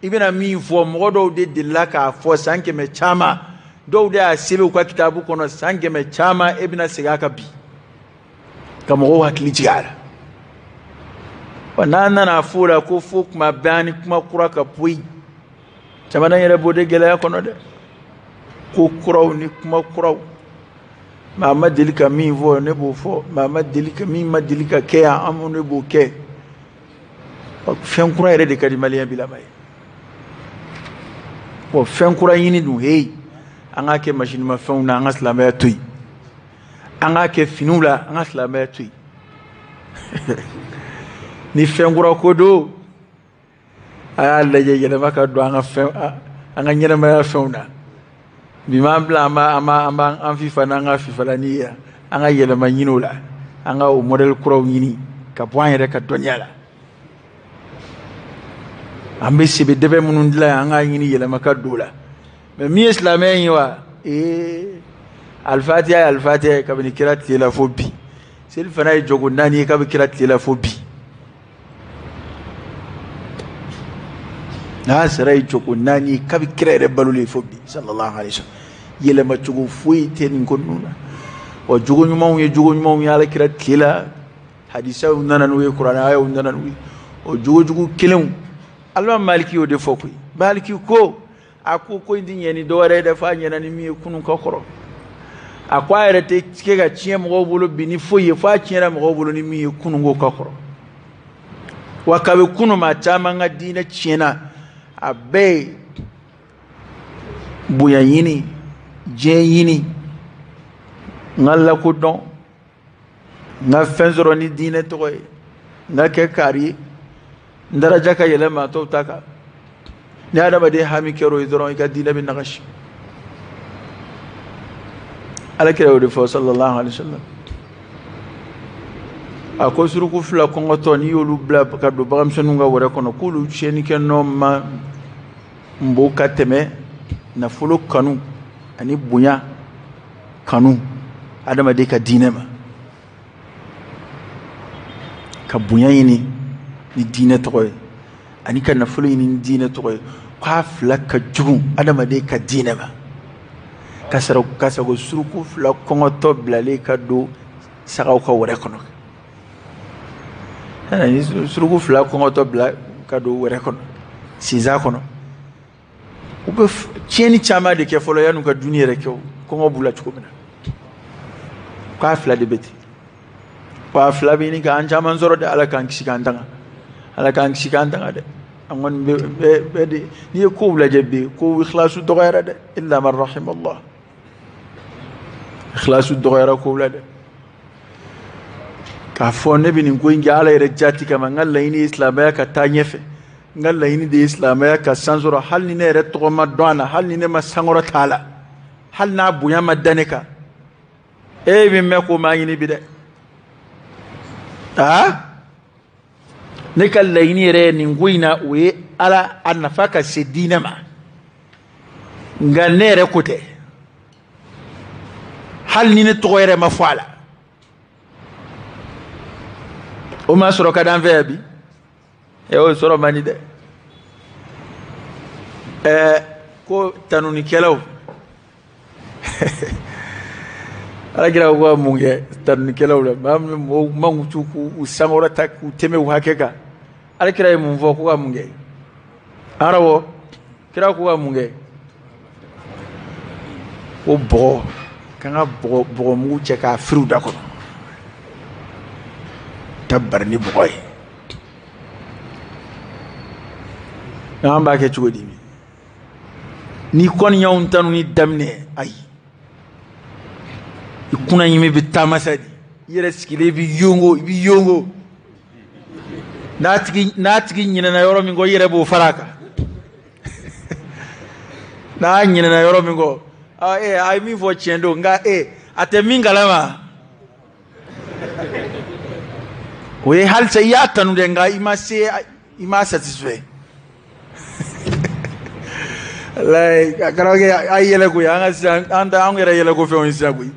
I bɛna min fɔ, mɔgɔ dɔw de delila k'a fɔ san 100 caman, dɔw de y'a sɛbɛn u ka kitabu kɔnɔ san 100 caman, e bɛna segin a kan bi ka mɔgɔw hakili jigin a la. Wa n'an nana fɔ o la ko fo kuma bɛɛ an ni kuma kura ka poyi, jamana yɛrɛ b'o de gɛlɛya kɔnɔ dɛ. Ko kuraw ni kuma kuraw, maa ma deli ka min fɔ, ne b'o fɔ. Maa ma deli ka min ma deli ka kɛ yan, an ne b'o kɛ. Fɛn kura yɛrɛ de ka di maliyɛn bilama ye. Bon, fɛn kura ɲini dun, heyi, an k'a kɛ masinimafɛnw na, an ka silamɛya to yen. An k'a kɛ finiw la, an ka silamɛya to yen. Ni fɛn kura ko don, a y'a lajɛ yɛlɛma ka don an ka fɛn, an ka ɲɛnɛmaya fɛnw na. Bi m'an bila, an b'an fifa n'an ka fifalani ye, an ka yɛlɛma ɲini o la, an ka o modèle kuraw ɲini ka bɔ an yɛrɛ ka dɔnniya la. An bɛ sebe dɛbɛ minnu dilan yan, an k'a ɲini yɛlɛma ka don o la. Mais min ye silamɛya ye wa, alifatiya ye alifatiya ye kabini kira tile la fo bi. Seli fana ye jɔko 4 ye kabi kira tile la fo bi. N'a sara ye jɔko 4 ye kabi kira yɛrɛ balolen fo bi, sallallahu alaihi wasallam. Yɛlɛma cogo foyi tɛ nin ko ninnu na. Wa jogo ɲumanw ye jogo ɲumanw ye Ala kira tile la, hadisaw nana n'u ye, kuranɛ ayaw nana n'u ye. O jogo jugu kelenw, Alimami Maliki y'o de fɔ koyi. Maliki ko, a ko ko in ti ɲɛ ni dɔwɛrɛ ye dɛ, f'a ɲɛna ni min ye kunun ka kɔrɔ. A ko a yɛrɛ tɛ kɛ ka tiɲɛ mɔgɔw bolo bi ni foyi ye, f'a tiɲɛna mɔgɔw bolo ni min ye kunun ko ka kɔrɔ. Wa kabi kunun maa caman ka diinɛ tiɲɛna, a bɛɛ ye bonya ɲini, diɲɛ ɲini, n ka lakodɔn, n ka fɛn sɔrɔ ni diinɛ tɔgɔ ye, n ka kɛ kari ye, n daraja ka yɛlɛ maa tɔw ta kan. Ni adamaden hami kɛra o ye dɔrɔn, i ka diinɛ bɛ nagasi. Ala kira y'o de fɔ sallallahu alaihi wasallam. A ko suruku 2 kɔngɔtɔ, n'i y'olu bila ka don baganmisɛnninw ka wɛrɛ kɔnɔ, k'olu tiɲɛnikɛ nɔ ma bon ka tɛmɛ nafolo kanu ani bonya kanu adamaden ka diinɛ ma. Ka bonya ɲini ni diinɛ tɔgɔ ye ani ka nafolo ɲini ni diinɛ tɔgɔ ye, k'a fila ka jugu adamaden ka diinɛ ma. Ka sɔrɔ ka sago suruku 2 kɔngɔtɔ bilalen ka don sagaw ka wɛrɛ kɔnɔ. Ni suruku 2 kɔngɔtɔ bila ka don wɛrɛ kɔnɔ, sinzan kɔnɔ, u bɛ tiɲɛni caman de kɛ fɔlɔ yan'u ka dumuni yɛrɛ kɛ o, kɔngɔ b'u la cogo min na. K'a fila de bɛ ten. Wa fila bɛ ɲini k'an caman sɔrɔ dɛ. Ala k'an kisi k'an tanga, Ala k'an kisi k'an tanga dɛ. An kɔni bɛ de n'i ye kow lajɛ bi, ko ikhlasu dɔgɔyara dɛ, illa man rahimallah. Ikhlasu dɔgɔyara kow la dɛ. K'a fɔ ne bɛ nin ko in kɛ Ala yɛrɛ jati kama, n ka laɲini ye silamɛya ka taa ɲɛfɛ, n ka laɲini de ye silamɛya ka san sɔrɔ, hali ni ne yɛrɛ tɔgɔ ma dɔn a la, hali ni ne ma sankɔrɔ t'a la, hali n'a bonya ma da ne kan, e bɛ mɛn k'o maa ɲini bi dɛ. Aa, ne ka laɲini yɛrɛ ye nin ko in na, o ye Ala a nafa ka se diinɛ ma, nka ne yɛrɛ ko tɛ, hali ni ne tɔgɔ yɛrɛ ma fɔ a la. O ma sɔrɔ ka d'an fɛ yan bi, ɛ o sɔrɔ man di dɛ. Ɛɛ ko tanunikɛlaw, Ala kira ko ka mun kɛ tanunikɛlaw la, maa min mɔgɔw mankutu k'u sankɔrɔta k'u tɛmɛ u hakɛ kan, Ala kira ye mun fɔ ko ka mun kɛ? Awɔ, kira ko ka mun kɛ? Ko bɔgɔ, k'an ka bɔgɔmugu cɛ k'a firi u da kɔnɔ, ta bari ni bɔgɔ ye. An b'a kɛ cogo di? N'i kɔni y'anw tanuni daminɛ, ayi, i kunna ɲimi bɛ taama sa de, i yɛrɛ sigilen bɛ yongo, i bɛ yongo. N'a tigi ɲinɛna yɔrɔ min kɔ, i yɛrɛ b'o fara a kan. N'a ɲinɛna yɔrɔ min kɔ, a ye min fɔ tiɲɛ don, nka a tɛ min kalama. O ye halisa i y'a tanu dɛ, nka i ma se, i ma satisfait. Walayi, a karamɔgɔkɛ a ye yɛlɛ koyi, an ka sisan an ta an yɛrɛ yɛlɛ ko fɛnw ye sisan koyi.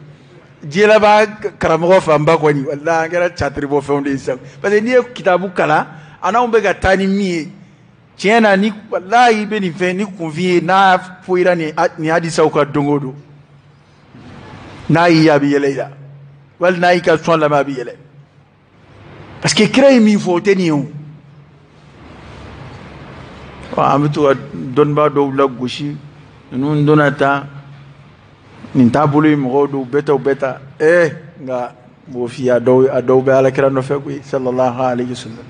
Diɲɛ laban karamɔgɔ fanba kɔni, walayi an kɛra catiri bɔ fɛnw de ye sisan. Parce que n'i ye kitabu kalan, a n'anw bɛ ka taa ni min ye, tiɲɛ na ni walayi i bɛ nin fɛn ni kunfin ye n'a foyira nin hadisaw ka don o don, n'a y'i ye a bɛ yɛlɛ i la, wali n'a y'i ka sɔn lamɛn a bɛ yɛlɛ. Parce que kira ye min fɔ o tɛ nin ye o. An bɛ to ka dɔnnibaa dɔw lagosi, ninnu donna tan, nin taabolo ye mɔgɔw don, bɛɛ ta u bɛɛ ta. Nka n b'o f'i ye, a dɔw bɛ Ala kira nɔfɛ koyi, sallallahu alayhi wa sallam.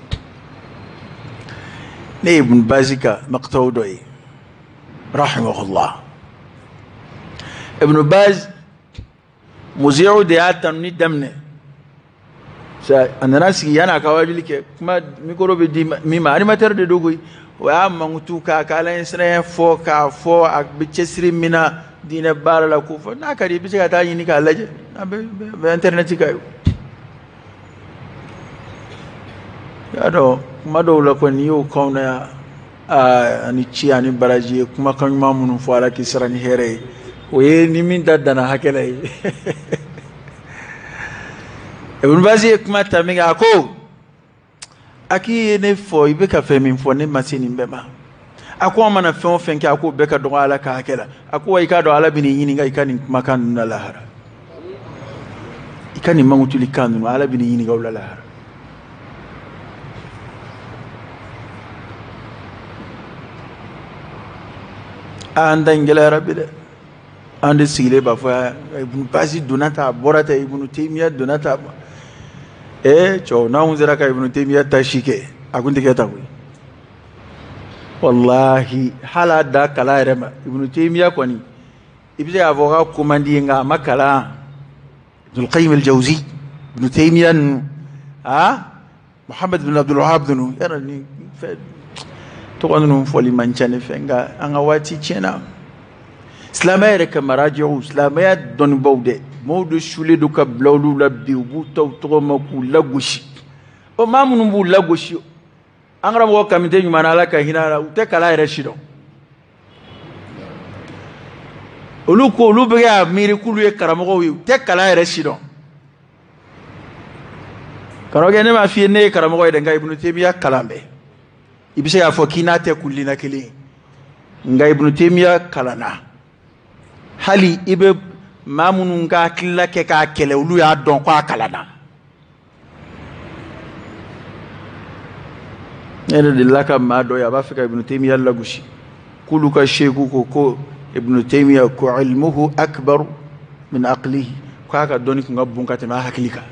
Ne ye Ibn Bazi ka makitaw dɔ ye, rahimahullah. Ibn Baz muziyaw de y'a tanuni daminɛ. A nana sigi yanni a ka wajuli kɛ, kuma mikoro bɛ di min ma, animateur de don koyi, o y'a mankutu k'a ka Ala ɲɛsiranya fɔ, k'a fɔ a bɛ cɛsiri min na diinɛ baara la k'o fɔ. N'a ka di i bɛ se ka taa ɲini k'a lajɛ, a bɛ internet kan ye. I y'a dɔn kuma dɔw la kɔni n'i y'o k'anw na yan, ani ci ani baraji ye kumakan ɲuman minnu fɔ, Ala k'i sara ni hɛrɛ ye, o ye ni min ta danna hakɛ la ye. Ibn Bazi ye kuma ta min kɛ, a ko a k'i ye ne fɔ, i bɛ ka fɛn min fɔ ne ma se nin bɛɛ ma. A ko an mana fɛn o fɛn kɛ, a k'o bɛɛ ka dɔgɔ Ala ka hakɛ la. A ko wa i k'a dɔn Ala bɛ n'i ɲininka i ka nin kumakan ninnu na lahara, i ka nin mankutuli kan ninnu, Ala bɛ n'i ɲininka o la lahara. An ta in gɛlɛyara bi dɛ. An de sigilen b'a fɔ Ibn Bazi donna tan, a bɔra tan, Ibn Taymiya donna tan. Cɛw, n'anw sera ka Ibn Taymiya ta si kɛ, a kun tɛ kɛ tan koyi. Walahi, hali a da kalan yɛrɛ ma, Ibn Taymiya kɔni, i bɛ se k'a fɔ k'a ko man di ye, nka a ma kalan. Ibn Qayyim al-Jawzi, Ibn Taymiya ninnu, Muhammad bin Abdul Wahhab ninnu, yɔrɔ ni fɛn tɔgɔ ninnu fɔli man ca ne fɛ, nka an ka waati tiɲɛna. Silamɛya yɛrɛ ka marajaw, silamɛya dɔnnibaw dɛ, maaw de sulen don ka bila olu la bi, u b'u ta u tɔgɔ ma k'u lagosi. O maa minnu b'u lagosi, an karamɔgɔ Kamite ɲuman na, Ala ka hinɛ a la, u tɛ kalan yɛrɛ si dɔn. Olu ko olu bɛ k'a miiri k'olu ye karamɔgɔw ye, u tɛ kalan yɛrɛ si dɔn. Karamɔgɔkɛ, ne m'a f'i ye ne ye karamɔgɔ ye dɛ, nka Ibn Taymiya kalan bɛ. I bɛ se k'a fɔ k'i n'a tɛ kulina kelen ye, nka Ibn Taymiya kalanna. Hali i bɛ maa minnu ka hakilila kɛ k'a kɛlɛ, olu y'a dɔn k'a kalanna. Ne yɛrɛ delila ka maa dɔ ye, a b'a fɛ ka Ibn Taymiya lagosi, k'olu ka seku ko ko Ibn Taymiya ko ilmuhu akbar min aqlihi, k'a ka dɔnni kun ka bon ka tɛmɛ a hakili kan.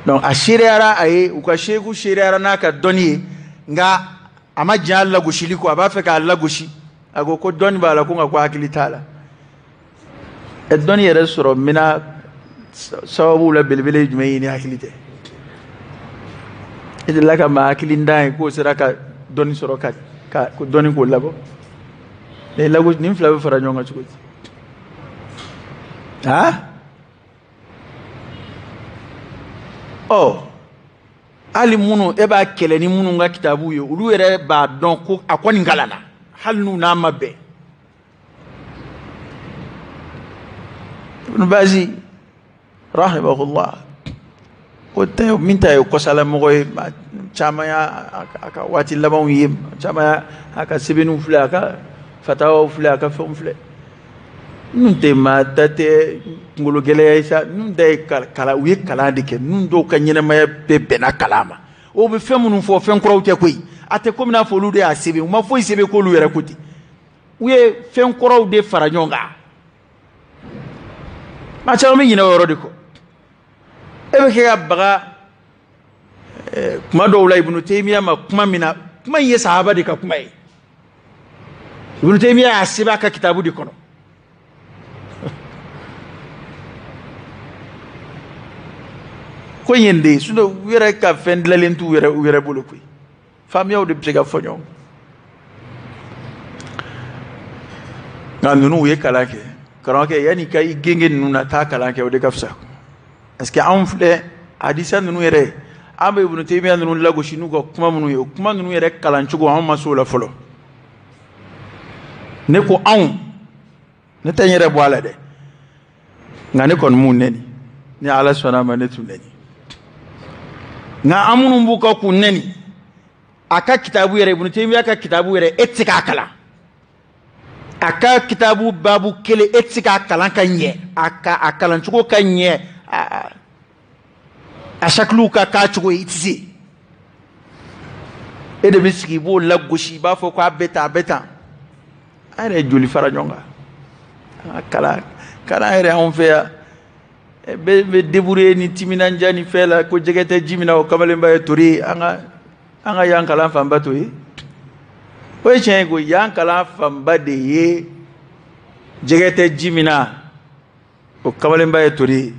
Donc a seereyara a ye, u ka seku seereyara n'a ka dɔnni ye, Nka a ma jɛn a lagosili kɔ, a b'a fɛ k'a lagosi. A ko ko dɔnni b'a la, ko nka ko hakili t'a la. Ɛ dɔnni yɛrɛ sɔrɔ mina sababu la belebele ye jumɛn ye ni hakili tɛ? E delila ka maa hakilintan ye k'o sera ka dɔnni sɔrɔ ka ko dɔnni k'o labɔ? Nin lagosi nin fila bɛ fara ɲɔgɔn kan cogo di? Ha? Ɔ hali minnu e b'a kɛlɛ ni minnu ka kitabu ye, olu yɛrɛ b'a dɔn ko a kɔni kalanna, hali n'u n'a ma bɛn. Ibn Bazi rahimahullah, o tɛ min ta ye kɔsalamɔgɔ ye, caman y'a a ka waati labanw ye, caman y'a a ka sɛbɛnniw filɛ, a ka fatawaw filɛ, a ka fɛnw filɛ. Ninnu tɛ maa ta tɛ kunkolo gɛlɛya ye sa, ninnu ta ye kalan, u ye kalan de kɛ. Ninnu dɔw ka ɲɛnamaya bɛɛ bɛnna kalan ma. O bɛ fɛn minnu fɔ, fɛn kuraw tɛ koyi. A tɛ komi n'a fɔ olu de y'a sɛbɛn, u ma foyi sɛbɛn k'olu yɛrɛ ko ten. U ye fɛn kɔrɔw de fara ɲɔgɔn kan. Maa caman bɛ ɲinɛ o yɔrɔ de kɔ. E bɛ kɛ ka baga kuma dɔw la Ibn Taymiya ma kuma min na, kuma in ye sahaba de ka kuma ye. Ibn Taymiya y'a sɛbɛn a ka kitabu de kɔnɔ. Ko in ye nin de ye, sinon u yɛrɛ ka fɛn dilanlen t'u yɛrɛ u yɛrɛ bolo koyi. Faamuyaw de bɛ se ka fɔ ɲɔgɔn. Nka ninnu u ye kalan kɛ. Karamɔgɔkɛ, yanni ka i genge ninnu na, taa kalan kɛ, o de ka fisa. Parce que anw filɛ hadisa ninnu yɛrɛ, an bɛ Ibn Taymiya ninnu lagosi n'u ka kuma minnu ye, o kuma ninnu yɛrɛ kalancogo anw ma s'o la fɔlɔ. Ne ko anw, ne tɛ n yɛrɛ bɔ a la dɛ, nka ne kɔni m'u nɛni, ni Ala sɔnna a ma ne t'u nɛni. Nka an minnu b'u ka k'u nɛni, a ka kitabu yɛrɛ, Ibn Taymiya ka kitabu yɛrɛ, e tɛ se k'a kalan. A ka kitabu babu kelen, e tɛ se k'a kalan ka ɲɛ, a ka a kalancogo ka ɲɛ, a sakiliw ka k'a cogo ye, i tɛ se. E de bɛ sigi i b'o lagosi, i b'a fɔ ko a bɛ tan, a bɛ tan. An yɛrɛ ye joli fara ɲɔgɔn kan. An ka kalan yɛrɛ anw fɛ yan, bɛɛ bɛ débrouiller ni timinandiya ni fɛn la, ko jɛgɛ tɛ ji min na, o kamalenba ye tori ye. An ka yan kalan fanba t'o ye. O ye tiɲɛ ye ko yan kalan fanba de ye jɛgɛ tɛ ji min na, o kamalenba ye tori ye.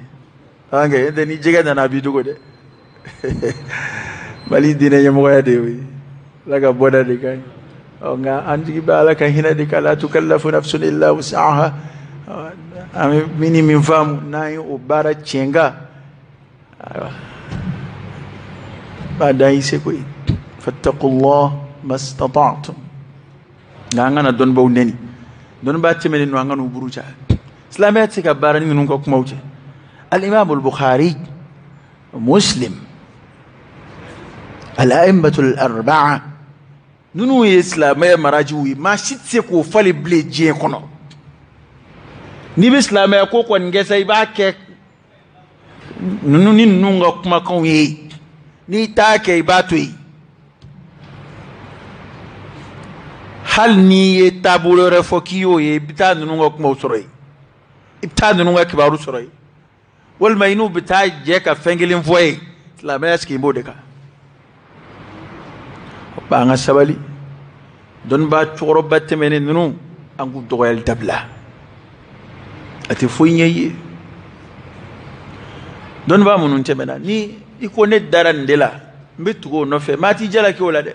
An kɛ ni jɛgɛ nana a b'i dogo dɛ. Mali diinɛ ɲɛmɔgɔya de y'o ye. Ala ka bɔda de ka ɲi. Ɔ nka an jigi bɛ Ala ka hinɛ de kan. La tukallafu nafsun illa wus'aha. An bɛ min ni min faamu n'an ye o baara tiɲɛ kan, ayiwa, b'a dan i seko ye. Fattaqullah mastata'tum. Nka an kana dɔnnibaw nɛni, dɔnnibaa tɛmɛnen don, an kana u buruja. Silamɛya tɛ se ka baara ni ninnu ka kumaw cɛ. Al-Imam al-Bukhari, Muslim, al-a'immatu al-arba'a, ninnu ye silamɛya marajiw ye. Maa si tɛ se k'o falen bilen diɲɛ kɔnɔ. N'i bɛ silamɛya ko kɔni kɛ sa, i b'a kɛ ninnu ni ninnu ka kumakanw ye. N'i t'a kɛ, i b'a to yen. Hali n'i ye taabolo wɛrɛ fɔ k'i y'o ye, i bɛ taa ninnu ka kumaw sɔrɔ yen, i bɛ taa ninnu ka kibaru sɔrɔ yen, walima i n'u bɛ taa jɛ ka fɛn kelen fɔ yen. Silamɛya sigi b'o de kan. O tuma an ka sabali. Dɔnnibaa cɛkɔrɔba tɛmɛnen ninnu, an k'u dɔgɔyali dabila. A tɛ foyi ɲɛ i ye. Dɔnnibaa minnu tɛmɛna, ni i ko ne dara nin de la, n bɛ tugu o nɔfɛ, maa t'i jalaki o la dɛ.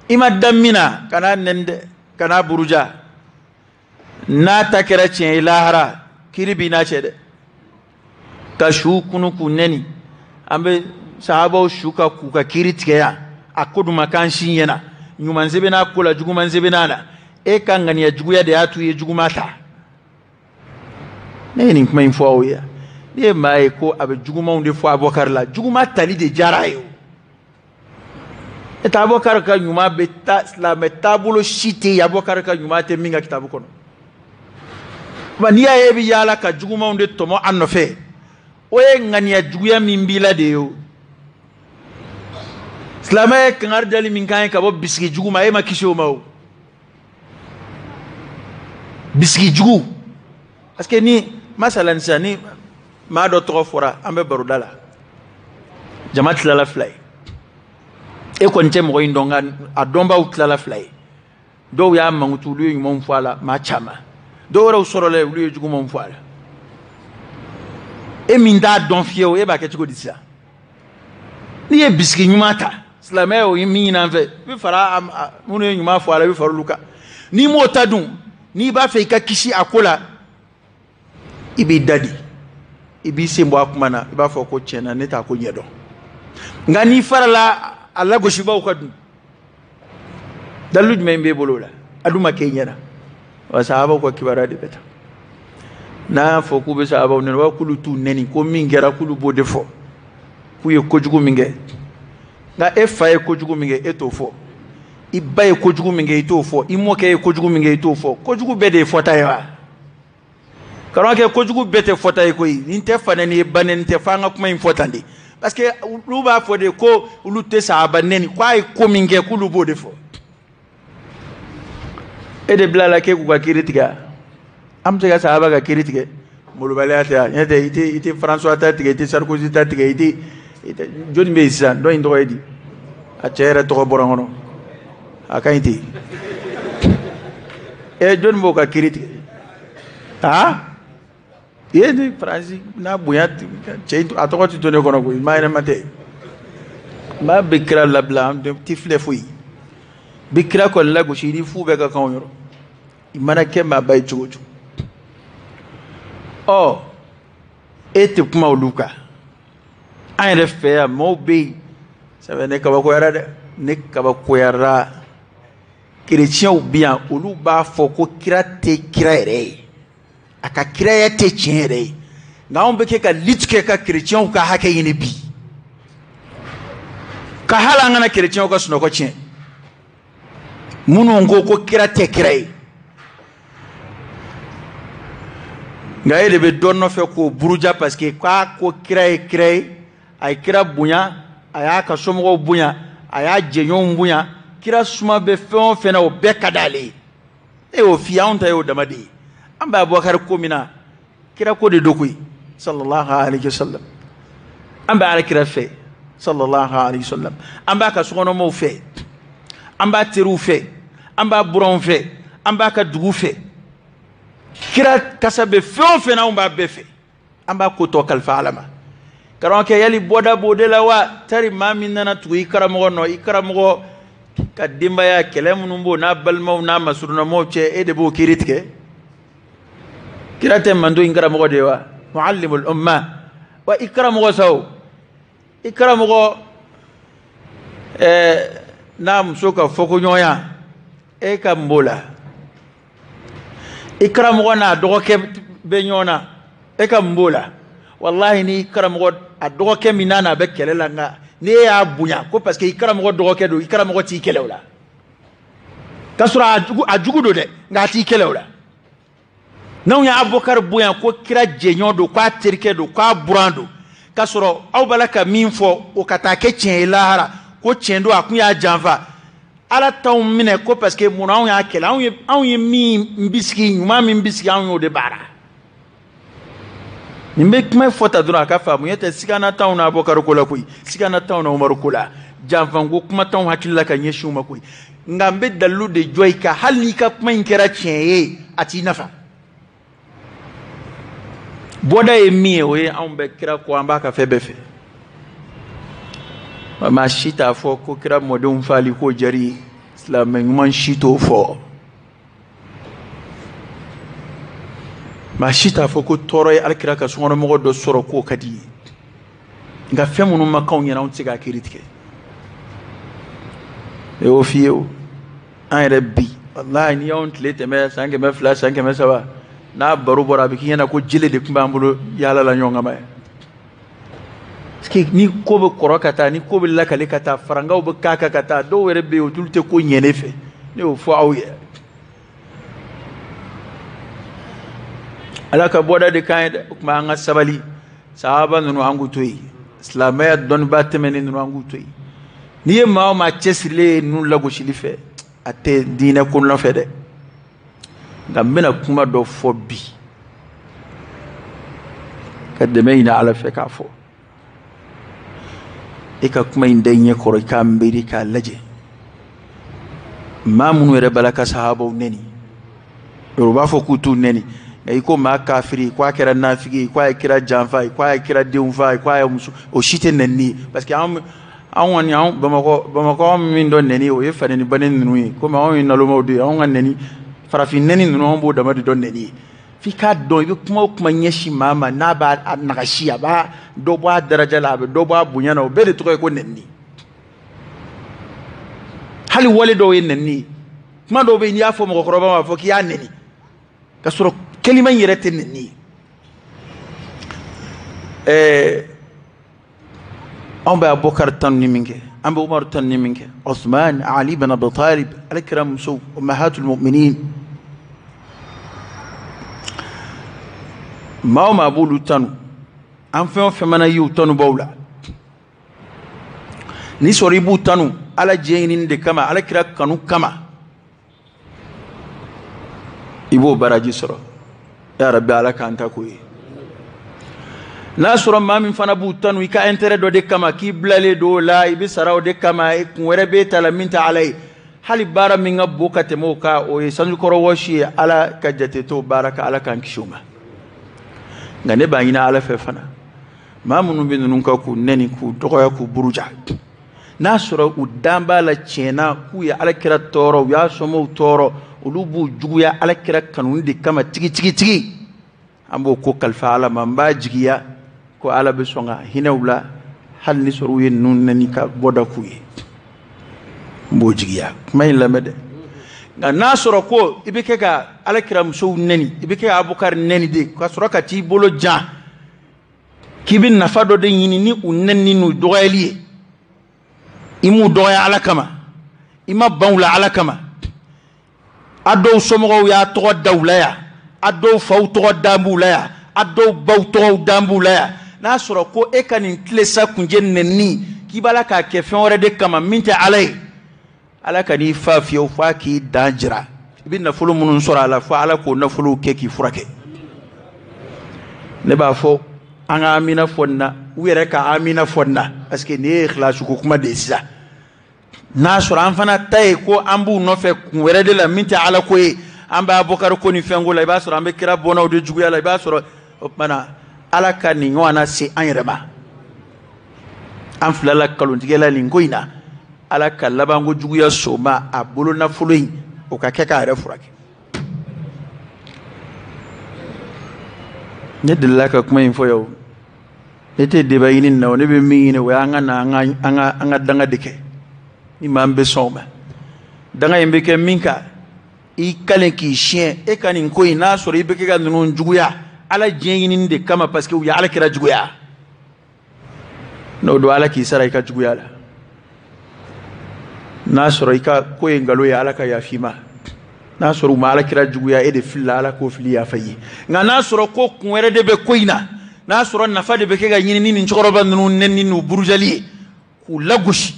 I ma da min na, kan'a nɛni dɛ, kan'a buruja. N'a ta kɛra tiɲɛ ye lahara, kiiri b'i n'a cɛ dɛ. Ka su kunu k'u nɛni, an bɛ sahabaw su ka k'u ka kiiri tigɛ yan, a ko dun ma k'an si ɲɛna. Ɲuman sɛbɛnna ko la, juguman sɛbɛnna la. E ka ŋaniya juguya de y'a to i ye juguman ta. Ne ye nin kuma in fɔ aw ye. Ne ye maa ye ko a bɛ jugumanw de fɔ Abubakar la, juguman tali de diyara a ye o. E tɛ Abubakar ka ɲuman bɛ taa, silamɛ taabolo si tɛ yen Abubakar ka ɲuman tɛ min ka kitabu kɔnɔ. Nka n'i y'a ye e bɛ yaala ka jugumanw de tɔmɔ a nɔfɛ, o ye ŋaniya juguya min b'i la de ye o. Silamɛ ye kangari dali min k'an ye ka bɔ bisigi jugu ma, e ma kisi o ma o. Bisigi jugu. Parce que ni masalan sisan ni maa dɔ tɔgɔ fɔra, an bɛ baroda la, jama tilala fila ye. E kɔni tɛ mɔgɔ in dɔn, nka a dɔnbaaw tilala fila ye. Dɔw y'a mankutu, olu ye ɲumanw fɔ a la, maa caman. Dɔw wɛrɛw sɔrɔla yen, olu ye jugumanw fɔ a la. E min t'a dɔn fiyewu, e b'a kɛ cogo di sisan? N'i ye bisigi ɲuman ta, silamɛya y'o min ɲini an fɛ, i bɛ fara minnu ye ɲuman fɔ a la, i bɛ fara olu kan. N'i m'o ta dun, n'i b'a fɛ i ka kisi a ko la, i b'i da di, i b'i sen bɔ a kuma na, i b'a fɔ ko tiɲɛ na ne t'a ko ɲɛdɔn. Nka n'i farala a lagosibaw ka dun, dalilu jumɛn b'e bolo o la? A dun ma k'e ɲɛna. Wa sahabaw ka kibaruya de bɛ taa. N'a y'a fɔ k'u bɛ sahabaw nɛni, u b'a fɔ k'olu t'u nɛni, ko min kɛra k'olu b'o de fɔ, k'u ye kojugu min kɛ. Nka e fa ye kojugu min kɛ, e t'o fɔ. I ba ye kojugu min kɛ, i t'o fɔ. I mɔkɛ ye kojugu min kɛ, i t'o fɔ. Kojugu bɛɛ de ye fɔta ye wa? Karamɔgɔkɛ, kojugu bɛɛ tɛ fɔta ye koyi. Nin tɛ fa nɛni ye, ba nɛni tɛ, f'an ka kuma in fɔ tan de. Parce que olu b'a fɔ de ko olu tɛ sahaba nɛni, k'a ye ko min kɛ k'olu b'o de fɔ. E de bila la k'e k'u ka kiiri tigɛ. An bɛ se ka sahaba ka kiiri tigɛ, molobaliya tɛ yan. N'o tɛ i tɛ François ta tigɛ, i tɛ Sarkozy ta tigɛ, i tɛ jɔnni bɛ yen sisan? Dɔ in tɔgɔ ye di? A cɛ yɛrɛ tɔgɔ bɔra n kɔnɔ, a ka ɲi ten. Jɔnni b'o ka kiiri tigɛ? Aa, i ye ni Faransi n'a bonya cɛ, a tɔgɔ tɛ to ne kɔnɔ koyi, maa yɛrɛma tɛ. Maa bɛ kira labila, an tɛ filɛ foyi. Bi kira kɔni lagosi, i ni fu bɛɛ ka kan o yɔrɔ. I mana kɛ maaba ye cogo o cogo. Ɔ, e tɛ kuma olu kan. An yɛrɛ fɛ yan, maaw bɛ yen, sɛbɛn ne kabakoyara dɛ, ne kabakoyara. Kerecɛnw bɛ yan, olu b'a fɔ ko kira tɛ kira yɛrɛ ye, a ka kiraya tɛ tiɲɛ yɛrɛ ye. Nka anw bɛ kɛ ka lutte kɛ ka kerecɛnw ka hakɛ ɲini bi, ka hali an kana kerecɛnw ka sunɔgɔ tiɲɛ. Minnu ko ko kira tɛ kira ye, nka e de bɛ dɔ nɔfɛ k'o buruja parce que k'a ko kira ye kira ye, a ye kira bonya, a y'a ka somɔgɔw bonya, a y'a jɛɲɔgɔnw bonya, kira suma bɛ fɛn o fɛn na, o bɛɛ ka d'ale ye. E y'o f'i ye, anw ta y'o dama de ye. An bɛ Abubakari ko min na, kira ko de don koyi, sallallahu alayhi wa sallam. An bɛ alakira fɛ, sallallahu alayhi wa sallam. An b'a ka sokɔnɔmɔgɔw fɛ, an b'a teriw fɛ, an b'a buranw fɛ, an b'a ka dugu fɛ. Kira kasa bɛ fɛn o fɛn na, anw b'a bɛɛ fɛ. An b'a ko tɔ kalifa Ala ma. Karamɔgɔkɛ, yali bɔda b'o de la wa? Tari maa min nana tugu i karamɔgɔ nɔ, i karamɔgɔ ka denbaya kɛlɛ minnu b'o n'a balimaw n'a masurunnamɔgɔw cɛ, e de b'o kiiri tigɛ? Kira tɛ mando in karamɔgɔ de ye wa? Muallimul umma. Wa i karamɔgɔ sa o, i karamɔgɔ n'a muso ka fɔkoɲɔgɔnya, e ka mun b'o la? I karamɔgɔ n'a dɔgɔkɛ bɛ ɲɔgɔn na, e ka mun b'o la? Walahi, ni karamɔgɔ a dɔgɔkɛ min n'a n'a bɛ kɛlɛ la, nka n'e y'a bonya ko parce que i karamɔgɔ dɔgɔkɛ don, i karamɔgɔ t'i kɛlɛ o la. K'a sɔrɔ a jugu don dɛ, nka a t'i kɛlɛ o la. N'anw ye Abubakari bonya ko kira jɛɲɔgɔn don, k'a terikɛ don, k'a buran don, k'a sɔrɔ aw b'a la ka min fɔ o ka taa kɛ tiɲɛ ye lahara, ko tiɲɛ don, a kun y'a janfa. Ala t'anw minɛ ko parce que mun anw y'a kɛlɛ, anw ye min bisigi, ɲuman min bisigi, anw y'o de baara. Nin bɛ kuma fɔ ta dɔrɔn a ka faamu, n'o tɛ sigana t'anw na Abubakari ko la koyi, sigana t'anw na Umaru ko la, janfanko kuma t'anw hakili la ka ɲɛsin u ma koyi. Nka n bɛ dalilu de jɔ i kan, hali n'i ka kuma in kɛra tiɲɛ ye, a t'i nafa. Bɔda ye min ye, o ye anw bɛ kira kɔ, an b'a ka fɛn bɛɛ fɛ. Wa maa si t'a fɔ ko kira mɔdenw faali k'o diyara i ye, silamɛ ɲuman si t'o fɔ. Maa si t'a fɔ ko tɔɔrɔ ye alikira ka sokɔnɔmɔgɔ dɔ sɔrɔ k'o ka di ye. Nka fɛn minnu ma k'anw ɲɛna, anw tɛ se k'a kiiri tigɛ. Ne y'o f'i ye o, an yɛrɛ bi walahi, n'i y'anw tile tɛmɛ san 200, san 300, n'a baro bɔra, a bɛ k'i ɲɛna ko jele de tun b'an bolo yaala la ɲɔgɔn kama ye. Parce que ni ko bɛ kɔrɔ ka taa, ni ko bɛ lakale ka taa, farankaw bɛ k'a kan ka taa, dɔw yɛrɛ bɛ yen, olu tɛ ko ɲɛ ne fɛ. Ne y'o fɔ aw ye. Ala ka bɔda de kan ye dɛ. O tuma an ka sabali, sahaba ninnu an k'u to yen, silamɛya dɔnnibaa tɛmɛnen ninnu an k'u to yen. N'i ye maa o maa cɛsirilen ye ninnu lagosili fɛ, a tɛ diinɛ ko nɔfɛ dɛ. Nka n bɛna kuma dɔ fɔ bi ka dɛmɛ ɲini Ala fɛ k'a fɔ. E ka kuma in da i ɲɛ kɔrɔ, i k'a miiri k'a lajɛ. Maa minnu yɛrɛ b'a la ka sahabaw nɛni, u b'a fɔ k'u t'u nɛni, nka i ko maa kafiri, k'a kɛra nafigi ye, k'a ye kira janfa, k'a ye kira denw fa, k'a ye muso, o si tɛ nɛni ye. Parce que anw kɔni, anw Bamakɔ, anw min dɔn nɛni, o ye fanɛni bannen ninnu ye. Komi anw ye nalomaw de ye, anw ka nɛni, farafin nɛni ninnu, anw b'o dama de dɔn nɛni ye. F'i k'a dɔn, i bɛ kuma o kuma ɲɛsin maa ma, n'a b'a nagasi, a b'a dɔ bɔ a daraja la, a bɛ dɔ bɔ a bonya na, o bɛɛ de tɔgɔ ye ko nɛni. Hali wale dɔw ye nɛni ye. Kuma dɔw bɛ yen, n'i y'a fɔ mɔgɔkɔrɔba ma, a b'a fɔ k'i y'a nɛni, k'a sɔrɔ kelima in yɛrɛ tɛ nɛni ye. Anw bɛ Abubakar tanu ni min kɛ, an bɛ Umaru tanu ni min kɛ, Osman, Ali bin Abi Talib, ale kira musow, ummahatul mu'minin, maa o maa b'olu tanu, an fɛn o fɛn mana ye u tanubaw la, ni sɔrɔ i b'u tanu Ala diɲɛ ɲinini de kama, Ala kira kanu kama, i b'o baraji sɔrɔ. Ya Rabbi, Ala k'an ta k'o ye. N'a sɔrɔ maa min fana b'u tanu i ka intérêt dɔ de kama, k'i bilalen don o la, i bɛ sara o de kama, i kun wɛrɛ b'e ta la min tɛ Ala ye, hali baara min ka bon ka tɛmɛ o kan, o ye sanjukɔrɔ wɔsi ye, Ala ka jate t'o baara kan, Ala k'an kisi o ma. Nka ne b'a ɲini Ala fɛ fana, maa minnu bɛ ninnu kan k'u nɛni, k'u dɔgɔya, k'u buruja, n'a sɔrɔ u dan b'a la tiɲɛ na k'u ye Ala kira tɔɔrɔ, u y'a somɔgɔw tɔɔrɔ, olu b'u juguya Ala kira kanuni de kama tigi tigi tigi, an b'o ko kalifa Ala ma. N b'a jigiya ko Ala bɛ sɔn ka hinɛ u la, hali ni sɔrɔ u ye ninnu nɛni ka bɔda k'u ye, n b'o jigiya. Kuma in lamɛn dɛ. Nka n'a sɔrɔ ko i bɛ kɛ ka Ala kira musow nɛni, i bɛ kɛ ka Abubakar nɛni de, ka sɔrɔ ka t'i bolo jan k'i bɛ nafa dɔ de ɲini ni u nɛni n'u dɔgɔyali ye, i m'u dɔgɔya Ala kama, i ma ban u la Ala kama, a dɔw somɔgɔw y'a tɔgɔ da u la yan, a dɔw faw tɔgɔ da b'u la yan, a dɔw baw tɔgɔw da b'u la yan, n'a sɔrɔ ko e ka nin tile sa kunjɛ nɛni k'i b'a la k'a kɛ fɛn wɛrɛ de kama min tɛ Ala ye, Ala ka n'i fa fiyewu f'a k'i dan jira. I bɛ nafolo minnu sɔrɔ a la, fo Ala k'o nafolow kɛ k'i furakɛ. Ne b'a fɔ an ka amina fɔ nin na, u yɛrɛ ka amina fɔ nin na, parce que nin ye ikhlasuko kuma de ye sisan. N'a sɔrɔ an fana ta ye ko an b'u nɔfɛ kun wɛrɛ de la min tɛ Ala ko ye, an bɛ Abubakar ko ni fɛn ko la, i b'a sɔrɔ an bɛ kira bɔnnaw de juguya la, i b'a sɔrɔ o tuma na Ala ka nin ɲɔgɔn na se an yɛrɛ ma. An fila la nkalontigɛ la nin ko in na, Ala ka labanko juguya so ma a bolo nafolo in, o ka kɛ k'a yɛrɛ furakɛ. Ne delila ka kuma in fɔ yan o, ne tɛ débat ɲini nin na o, ne bɛ min ɲini o ye an ka na an ka danga de kɛ, ni maa min bɛ sɔn o ma. Danga in bɛ kɛ min kan, i kalen k'i siɲɛ, e ka nin ko in, n'a sɔrɔ i bɛ kɛ ka ninnu juguya Ala diɲɛ ɲinini de kama, parce que u ye Ala kira juguya, n'o don Ala k'i sara i ka juguya la. N'a sɔrɔ i ka ko ye nkalon ye, Ala ka yafa i ma. N'a sɔrɔ u ma Ala kira juguya, e de filila, Ala k'o fili yafa i ye. Nka n'a sɔrɔ ko kun wɛrɛ de bɛ ko in na, n'a sɔrɔ nafa de bɛ kɛ ka ɲini ni nin cɛkɔrɔba ninnu nɛni n'u burujali ye, k'u lagosi,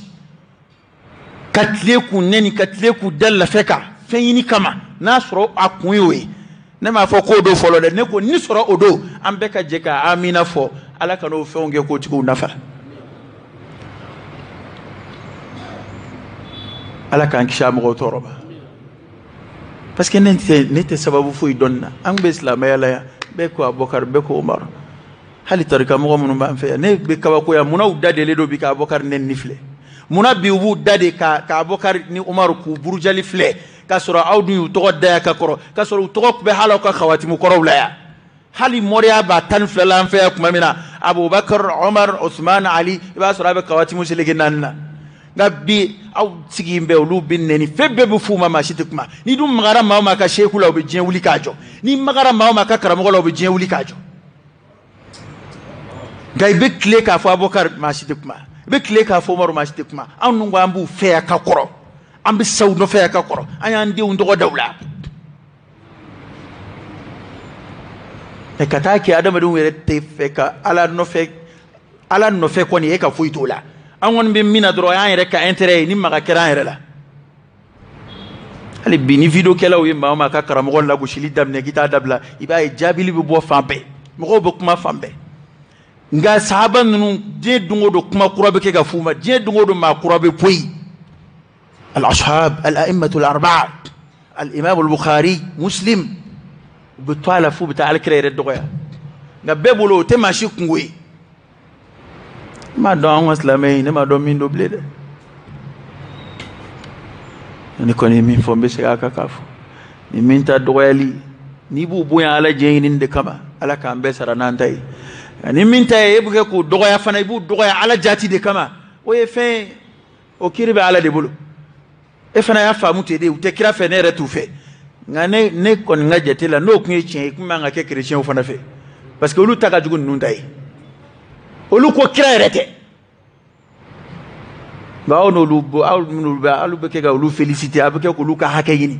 ka tile k'u nɛni, ka tile k'u da lafɛ kan fɛn ɲini kama, n'a sɔrɔ a kun y'o ye, ne m'a fɔ k'o don fɔlɔ dɛ, ne ko ni sɔrɔ o don, an bɛɛ ka jɛ ka amina fɔ, Ala ka n'o fɛnw kɛ k'o tigiw nafa. Ala k'an kisi a mɔgɔw tɔɔrɔ ma, parce que ne tɛ sababu foyi dɔn nin na. An bɛ silamɛya la yan, bɛɛ ko Abubakar, bɛɛ ko Umaru, hali tarika mɔgɔ minnu b'an fɛ yan, ne bɛ kabakoya. Munna u da delen don bi ka Abubakar nɛni filɛ? Munna bi u b'u da de ka Abubakar ni Umaru k'u burujali filɛ, k'a sɔrɔ aw dun y'u tɔgɔ da yan ka kɔrɔ, k'a sɔrɔ u tɔgɔ bɛ hali aw ka kawatimu kɔrɔw la yan? Hali mɔriya b'a 12 la an fɛ yan tuma min na, Abubakar, Umar, Usman, Ali, i b'a sɔrɔ a bɛ kawatimu seleke naani na. Nka bi aw sigi bɛ, olu bɛ nɛni, fɛn bɛɛ bɛ f'u ma, maa si tɛ kuma. N'i dun magara maa o maa ka seku la, u bɛ diɲɛ wuli k'a jɔ. N'i magara maa o maa ka karamɔgɔ la, u bɛ diɲɛ wuli k'a jɔ. Nka i bɛ tile k'a fɔ Abubakar, maa si tɛ kuma. I bɛ tile k'a fɔ Umaru, maa si tɛ kuma. Anw dun ko an b'u fɛ yan ka kɔrɔ, an bɛ sa u nɔfɛ yan ka kɔrɔ, an y'an denw tɔgɔ da u la. Mɛ ka taa kɛ adamadenw yɛrɛ tɛ fɛ ka Ala nɔfɛ, Ala nɔfɛ kɔni, e ka foyi t'o la. An kɔni bɛ min na dɔrɔn, o y'an yɛrɛ ka intérêt ye. Ni maga kɛra an yɛrɛ la, hali bi ni vidéo kɛlaw ye maa o maa ka karamɔgɔ lagosili daminɛ k'i t'a dabila, i b'a ye jaabili bɛ bɔ fan bɛɛ, mɔgɔw bɛ kuma fan bɛɛ. Nka sahaba ninnu diɲɛ don o don kuma kura bɛ kɛ ka f'u ma, diɲɛ don o don maa kura bɛ poyi. Al-ashab al-a'immatu al-arba'a al-imam al-Bukhari Muslim u bɛ to a la f'u bɛ taa alakira yɛrɛ dɔgɔya. Nka bɛɛ bolo o tɛ maa si kungo ye. Ne m'a dɔn anw ka silamɛ in, ne m'a dɔn min don bilen dɛ. Ne kɔni ye min fɔ n bɛ segin a kan k'a fɔ. Ni min ta dɔgɔyali, n'i b'u bonya ala diɲɛ ɲini de kama, ala k'an bɛɛ sara n'an ta ye. Ni min ta ye e bɛ kɛ k'u dɔgɔya fana, i b'u dɔgɔya ala jati de kama, o ye fɛn ye, o kiiri bɛ ala de bolo. E fana y'a faamu ten de, u tɛ kira fɛ, ne yɛrɛ t'u fɛ. Nka ne kɔni ka jate la, n'o tun ye tiɲɛ ye, kun man ka kɛ kerecɛnw fana fɛ, parce que olu ta ka jugu ninnu ta ye. Olu ko kira yɛrɛ tɛ. Nka aw n'olu aw minnu bɛ aw bɛ kɛ ka olu féliciter, a bɛ kɛ k'olu ka hakɛ ɲini.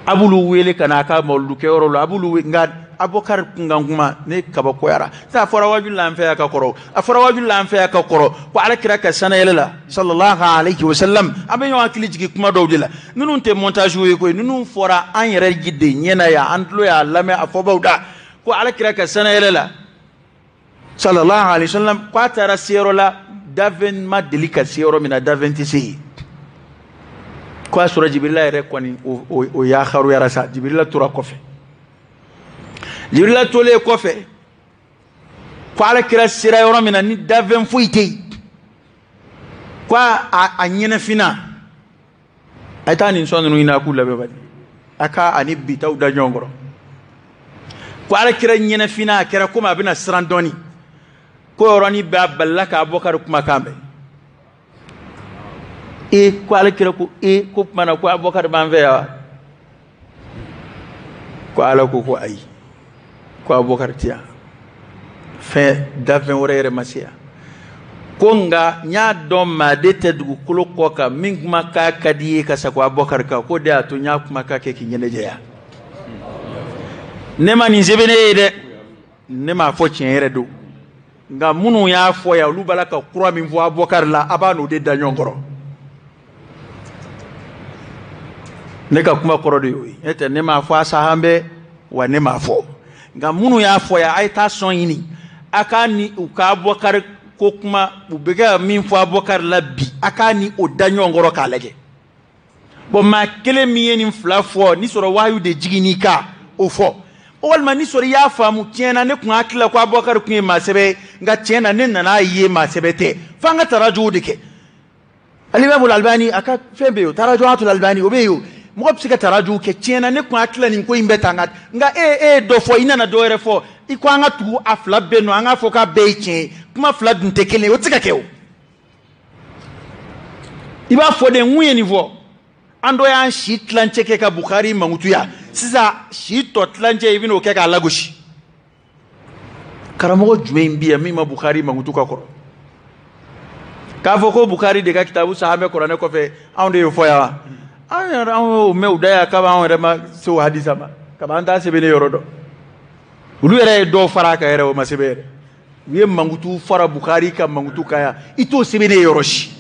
A b'olu wele ka na a ka mawuludu kɛyɔrɔ la, a b'olu wele. Nka Abubakar kunkan kuma ne kabakoyara. A fɔra waajuli la an fɛ yan ka kɔrɔ, a fɔra waajuli la an fɛ yan ka kɔrɔ ko ala kira ka sanayɛlɛ la sallallahu alayhi wa sallam. An bɛ ɲɔgɔn hakili jigin kuma dɔw de la. Ninnu tɛ montage ye koyi, ninnu fɔra an yɛrɛ de ɲɛna yan, an tulo y'a lamɛn a fɔbaw da ko ala kira ka sanayɛlɛ la sallallahu alayhi wa sallam, k'a taara se yɔrɔ la daven ma deli ka se yɔrɔ min na, daven tɛ se yen. K'a sɔrɔ Jibirila yɛrɛ kɔni o yaharuyara sa, Jibirila tora kɔfɛ. Jibirila tolen kɔfɛ ko ala kira sera yɔrɔ min na ni daven foyi tɛ yen, ko a ɲɛnɛfinna. A ye taa nin sɔn ninnu ɲini a k'u labɛn bani, a ka ani bitaw da ɲɔgɔn kɔrɔ. Ko ala kira ɲɛnɛfinna, a kɛra komi a bɛna siran dɔɔni. Ko yɔrɔnin bɛɛ a balila k'a Abubakar kumakan mɛn. E ko ala kira ko e ko tuma na ko Abubakar b'an fɛ yan wa? Ko ala ko ko ayi, ko Abubakar tɛ yan, fɛn dafɛn wɛrɛ yɛrɛ ma se yan. Ko nka n y'a dɔn maa de tɛ dugukolo kɔ kan min kumakan ka di ye ka sago Abubakar kan, k'o de y'a to n y'a kumakan kɛ k'i ɲɛnajɛ yan. Ne ma nin sɛbɛn ne ye dɛ, ne m'a fɔ tiɲɛ yɛrɛ don. Nka minnu y'a fɔ yan, olu b'a la ka kura min fɔ Abubakar la, a b'a n'o de da ɲɔgɔn kɔrɔ. Ne ka kuma kɔrɔ de y'o ye, n'o tɛ ne m'a fɔ a sahan bɛɛ wa ne m'a fɔ. Nka minnu y'a fɔ yan, a ye taa sɔn ɲini, a k'a ni u ka Abubakar ko kuma, u bɛ kɛ min fɔ Abubakar la bi, a k'a ni o da ɲɔgɔn kɔrɔ k'a lajɛ. Bon, maa kelen min ye nin fila fɔ, ni sɔrɔ wahayu de jiginn'i kan, o fɔ. Walima ni sɔrɔ i y'a faamu tiɲɛ na, ne tun hakili la ko Abubakar tun ye maa sɛbɛ ye, nka tiɲɛ na ne nana ye maa sɛbɛ tɛ. F'an ka tarajuw de kɛ. Al-Imam Al-Albani a ka fɛn bɛ yen o, tarajuwatul Albani o bɛ yen o. Mɔgɔ bɛ se ka tarajuw kɛ. Tiɲɛ na ne tun hakili la nin ko in bɛ tan, nka e ye dɔ fɔ, i nana dɔ wɛrɛ fɔ, i ko an ka tugu a fila bɛɛ nɔ, an k'a fɔ k'a bɛɛ ye tiɲɛ ye. Kuma fila dun tɛ kelen ye, o tɛ se ka kɛ o. I b'a fɔ de n kun ye nin fɔ. An dɔ y'an si tilancɛ kɛ ka Bukhari mankutuya, sisan si tɔ tilancɛ i bɛn'o kɛ k'a lagosi. Karamɔgɔ jumɛn bɛ yan min ma Bukhari mankutu ka kɔrɔ? K'a fɔ ko Bukhari de ka kitabu san an bɛ kuranɛ kɔfɛ, anw de y'o fɔ yan wa? An yɛrɛ anw y'o mɛn u da yan kaba anw yɛrɛ ma se o hadisa ma, kaba an t'a sɛbɛnnen yɔrɔ dɔn. Olu yɛrɛ ye dɔw fara a kan yɛrɛ, o ma sɛbɛn yɛrɛ. U ye mankutu fara Bukhari ka mankutu kan yan, i t'o sɛbɛnnen yɔrɔ si.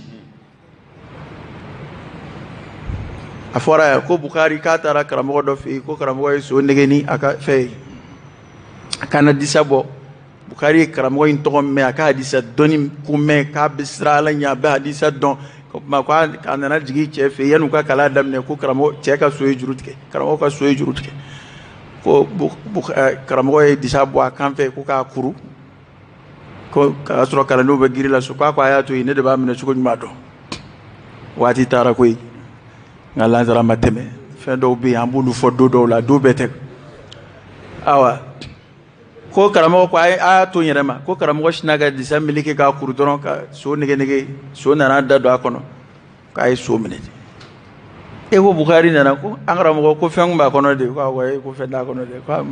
A fɔra yan ko Bukhari k'a taara karamɔgɔ dɔ fɛ yen, ko karamɔgɔ ye so nege ni a ka fɛn ye, a kana disa bɔ. Bukhari ye karamɔgɔ in tɔgɔ mɛn, a ka hadisa dɔnni ko mɛn, k'a bɛ siran ala ɲɛ, a bɛ hadisa dɔn. O tuma ko a nana jigin cɛ fɛ yen, yan'u ka kalan daminɛ, ko karamɔgɔ cɛ ka so ye juru tigɛ, karamɔgɔ ka so ye juru tigɛ. Ko karamɔgɔ ye disa bɔ a kan fɛ ko k'a kuru, ko k'a sɔrɔ kalandenw bɛ giri la so, k'a ko a y'a to yen, ne de b'a minɛ cogo ɲuman dɔn. Waati taara koyi, nka lansara ma tɛmɛ. Fɛn dɔw bɛ yen an b'olu fɔ don dɔw la, don bɛɛ tɛ. Awa ko karamɔgɔ ko a y'a to n yɛrɛ ma, ko karamɔgɔ sinna ka disa meleke k'a kuru dɔrɔn ka so nege nege, so nana da don a kɔnɔ k'a ye so minɛ. E ko Bukhari nana ko an karamɔgɔ ko fɛn kun b'a kɔnɔ de, ko awɔ ko fɛn t'a kɔnɔ de, ko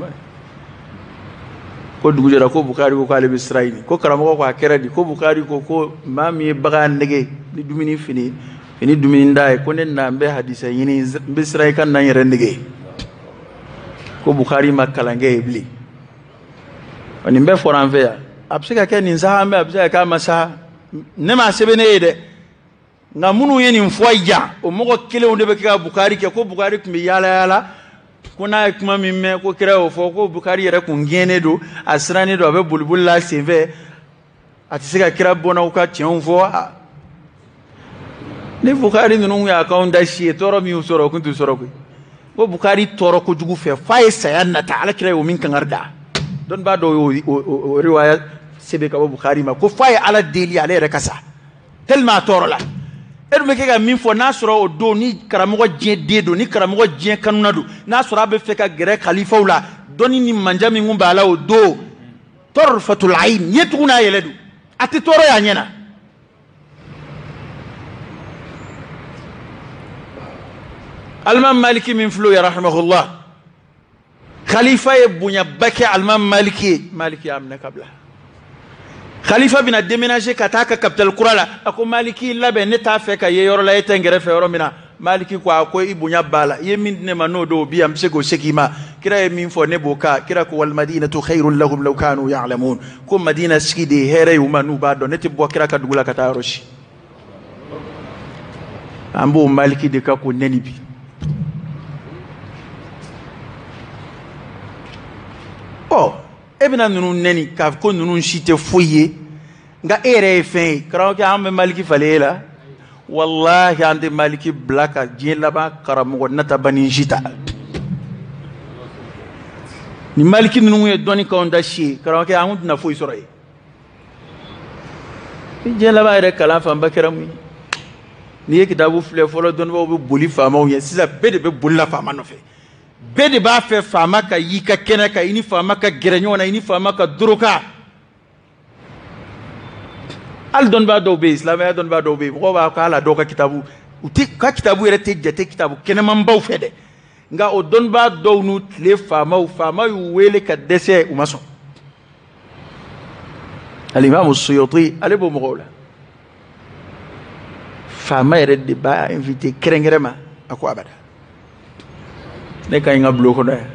ko dugu jɛra ko Bukhari ko k'ale bɛ sira ɲini, ko karamɔgɔ ko a kɛra di, ko Bukhari ko ko maa min ye bagan nege ni dumuni fini fini dumuni da ye, ko ne na n bɛ hadisa ɲini, n bɛ sira i ka na n yɛrɛ nege. Ko Bukhari ma kalan kɛ yen bilen. Nin bɛɛ fɔra an fɛ yan. A bɛ se ka kɛ nin saha bɛ, a bɛ se ka kɛ a ma sa, ne m'a sɛbɛn ne ye dɛ. Nka minnu ye nin fɔ yan, o mɔgɔ kelenw de bɛ kɛ ka Bukhari kɛ, ko Bukhari tun bɛ yaala yaala, Ko n'a ye kuma min mɛn ko kira y'o fɔ, ko Bukari yɛrɛ kun gɛnnen don, a sirannen don, a bɛ boliboli la a senfɛ, a tɛ se ka kira bɔnnaw ka tiɲɛw fɔ. Ni Bukari ninnu y'a k'anw da si ye, tɔɔrɔ min y'u sɔrɔ, o kun t'u sɔrɔ koyi. Ko Bukari tɔɔrɔ kojugu fɛ f'a ye saya nata, ala kira y'o min kangari da. Dɔnnibaa dɔw y'o o riwaya sɛbɛn ka bɔ Bukari ma, ko f'a ye ala deli ale yɛrɛ ka sa tellement a tɔɔrɔ la. E dun bɛ kɛ ka min fɔ, n'a sɔrɔ o don ni karamɔgɔ diɲɛ den don, ni karamɔgɔ diɲɛ kanuna don, n'a sɔrɔ a bɛ fɛ ka gɛrɛ kalifaw la, dɔnni ni manja min kun b'a la o don, tarfatul ayn, ɲɛ tugun n'a yɛlɛ don, a tɛ tɔɔrɔ y'a ɲɛ na. Alimami Maliki min filɛ o ye rahimahullah, khalifa ye bonyaba kɛ alimami Maliki ye, Maliki y'a minɛ ka bila. Khalifa bɛna déménager ka taa ka capitale kura la, a ko Maliki labɛn, ne t'a fɛ ka ye yɔrɔ la e tɛ n kɛrɛfɛ yɔrɔ min na. Maliki ko a ko i bonya b'a la, i ye min di ne ma n'o don bi yan, n bɛ se k'o segin i ma. Kira ye min fɔ ne b'o kan. Kira ko wal madinatu khayrun lahum law kanu ya'lamun, ko Madina sigi de ye hɛrɛ ye u ma n'u b'a dɔn, ne tɛ bɔ kira ka dugu la ka taa yɔrɔ si. An b'o Maliki de kan k'o nɛni bi. Ɔ e bɛna ninnu nɛni k'a fɔ ko ninnu si tɛ foyi ye, nka e yɛrɛ ye fɛn ye. Karamɔgɔkɛ, an bɛ Maliki falen e la, walahi an tɛ Maliki bila ka diɲɛ laban karamɔgɔ natabani si ta. Ni Maliki ninnu ye dɔnni k'anw da si ye, karamɔgɔkɛ, an tɛna foyi sɔrɔ yen. Ni diɲɛ laban yɛrɛ kalan fanba kɛra mun ye? N'i ye kitabu filɛ fɔlɔ, dɔnnibaaw bɛ boli faamaw ɲɛ, sisan bɛɛ de bɛ boli la faama nɔfɛ. Bɛɛ de b'a fɛ faama ka y'i ka kɛnɛ kan, i ni faama ka gɛrɛ ɲɔgɔn na, i ni faama ka doroka. Hali dɔnnibaa dɔw bɛ yen, silamɛya dɔnnibaa dɔw bɛ yen, mɔgɔw b'a k'a la dɔw ka kitabu, u tɛ ka kitabu yɛrɛ tɛ jate kitabu kɛnɛmanbaw fɛ dɛ, nka o dɔnnibaa dɔw n'u tile faamaw, faama y'u wele ka dɛsɛ, u ma sɔn. Alimami Suyuti ale b'o mɔgɔw la, faama yɛrɛ de b'a invité kɛrɛnkɛrɛn ma, a ko abada, ne ka ɲi n ka bulon kɔnɔ yan.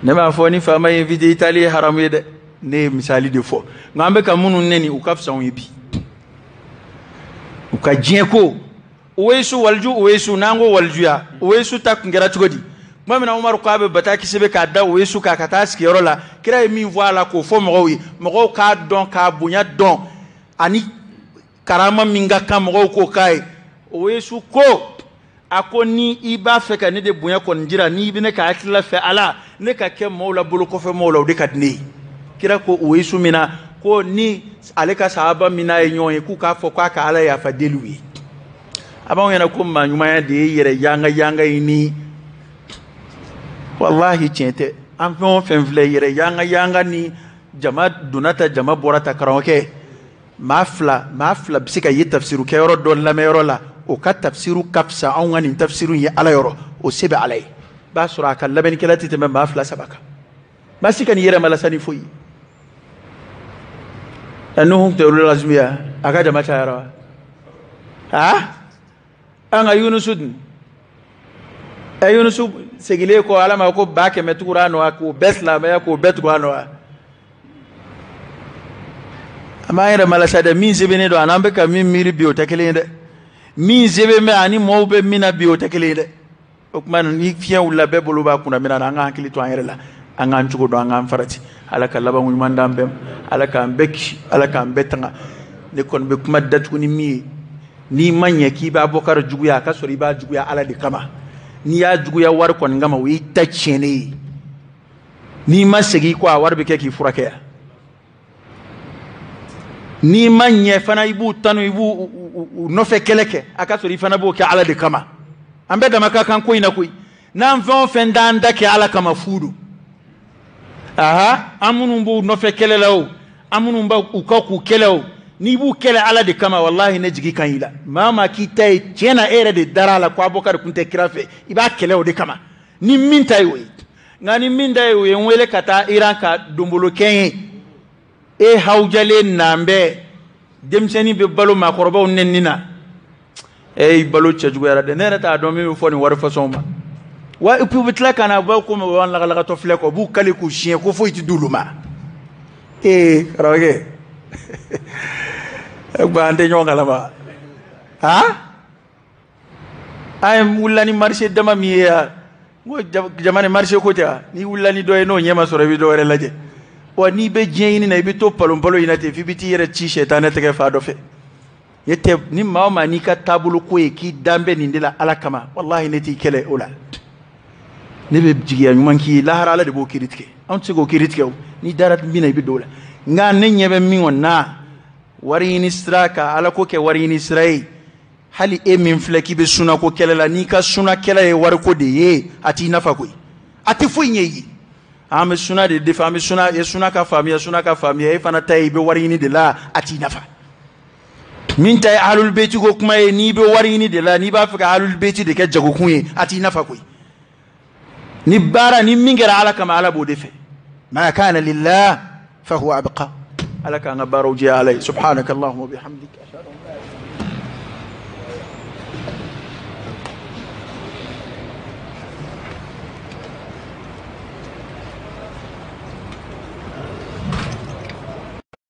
Ne m'a fɔ ni faama ye invité i taali ye haramu ye dɛ, ne ye misali de fɔ, nka an bɛ ka minnu nɛni u ka fisa anw ye bi. U ka diɲɛ ko Uwesu waliju, Uwesu n'an ko walijuya, Uwesu ta kun kɛra cogo di? Tuma min na Umaru k'a bɛ bataki sɛbɛn k'a da Uwesu kan ka taa sigiyɔrɔ la, kira ye min fɔ a la k'o fɔ mɔgɔw ye, mɔgɔw k'a dɔn k'a bonya dɔn ani karama min ka kan mɔgɔw k'o k'a ye. Uwesu ko a ko ni i b'a fɛ ka ne de bonya kɔni jira, n'i bɛ ne ka hakilila fɛ ala, ne ka kɛ maaw la bolo kɔfɛ maaw la, o de ka di ne ye. Kira ko Uwesu min na ko ni ale ka sahaba min n'a ye ɲɔgɔn ye k'u k'a fɔ k'a ka ala yafa deli u ye. A b'anw ɲɛna ko maa ɲumanya de ye yɛrɛ yanga yanga ye ni, walahi tiɲɛ tɛ. An fɛn o fɛn filɛ yɛrɛ yanga yanga ni jama donna ta jama bɔra ta, karamɔgɔkɛ maa fila bɛ se ka ye tafsiru kɛyɔrɔ dɔ lamɛnyɔrɔ la, o ka tafsiru ka fisa anw ka nin tafsiru ye ala yɔrɔ, o se bɛ ala ye. B'a sɔrɔ a ka lamɛnnikɛla tɛ tɛmɛ maa 2 3 kan. Maa si ka n'i yɛrɛ malasa ni foyi ye. Nuhu tɛ olu lazumiya, a ka jama cayara wa? An ka Yunusu dun, Yunusu seginnen kɔ ala ma ko 100 tugura a nɔ wa, k'o bɛɛ silamɛya, k'o bɛɛ tugu a nɔ wa? An b'an yɛrɛ malasa dɛ, min sɛbɛnnen don ani an bɛ ka min miiri bi o tɛ kelen ye dɛ. Min sɛbɛn bɛ ani maaw bɛ min na bi o tɛ kelen ye dɛ. O tuma ni fiɲɛ wulila bɛɛ bolo b'a kunna min na, an k'an hakili to an yɛrɛ la, an k'an cogo dɔn, an k'an farati. Ala ka labanko ɲuman d'an bɛɛ ma, ala k'an bɛɛ kisi, ala k'an bɛɛ tanga. Ne kɔni bɛ kuma datugu ni min ye, n'i ma ɲɛ k'i b'a bɔ kari juguya, a ka sɔrɔ i b'a juguya ala de kama. N'i y'a juguya wari kɔni kama, o y'i ta tiɲɛnen ye. N'i ma segin i kɔ, a wari bɛ kɛ k'i furakɛ yan. N'i ma ɲɛ fana, i b'u tanu, i b'u nɔfɛ kɛlɛ kɛ, a ka sɔrɔ i fana b'o kɛ ala de kama. An bɛɛ dama ka kan ko in na koyi. N'an fɛn o fɛn d'an da kɛ ala kama, fu don. Aha, an minnu b'u nɔfɛ kɛlɛ la o, an minnu b'u ka k'u kɛlɛ o, n'i b'u kɛlɛ ala de kama, walahi ne jigi kan i la. Maa maa k'i ta ye tiɲɛ na, e yɛrɛ de dara a la ko Abubakari kun tɛ kira fɛ, i b'a kɛlɛ o de kama. Ni min ta ye o ye, nka ni min ta ye o ye n wele ka taa Iran ka donbolo kɛ n ye, e hawujalen nan bɛɛ, denmisɛnnin bɛ balo maakɔrɔbaw nɛni na, e balo cɛjuguyara dɛ. Ne yɛrɛ t'a dɔn min bɛ fɔ nin wari fasɔnw ma. Wa et puis u bɛ tila ka na, u b'a komi u b'an lagalagatɔ filɛ kɔ, u b'u kali k'u siɲɛ ko foyi tɛ d'olu ma. Ee karamɔgɔkɛ, an tɛ ɲɔgɔn kalama. Han, an ye wulila ni marché dama min ye yan, N ko jama ni marché ko tɛ wa? N'i wulila ni dɔ ye n'o ɲɛ ma sɔrɔ, i bɛ dɔ wɛrɛ lajɛ. Wa n'i bɛ diɲɛ ɲini na, i bɛ to palon palon in na ten f'i bɛ t'i yɛrɛ ci sɛtanɛ tɛgɛ fa dɔ fɛ. Ne tɛ ni maa o maa n'i ka taabolo ko ye k'i dan bɛ nin de la Ala kama, walahi ne t'i kɛlɛ o la. Ne bɛ jigiya ɲuman k'i ye, lahara Ala de b'o kiiri tigɛ, anw tɛ se k'o kiiri tigɛ o. N'i dara min na, i bɛ don o la. Nka ne ɲɛ bɛ min kɔni na, wari ɲini sira ka Ala ko kɛ wari ɲini sira ye. Hali e min filɛ k'i bɛ sunako kɛlɛ la, n'i ka suna kɛlɛ ye wariko de ye, a t'i nafa koyi, a tɛ foyi ɲɛ i ye. An bɛ suna de defa, an bɛ suna ye, suna ka faamuya, suna ka faamuya. E fana ta ye i bɛ wari ɲini de la, a t'i nafa. Min ta ye ahlul beyti ko kuma ye, n'i bɛ wari ɲini de la, n'i b'a fɛ ka ahlul beyti de kɛ jagokun ye, a t'i nafa koyi. Ni baara ni min kɛra Ala kama, Ala b'o de fɛ. Ma kana lillah fahuwa abqa. Ala k'an ka baaraw jɛ Ala ye. Subhanaka allahumma bihamdika.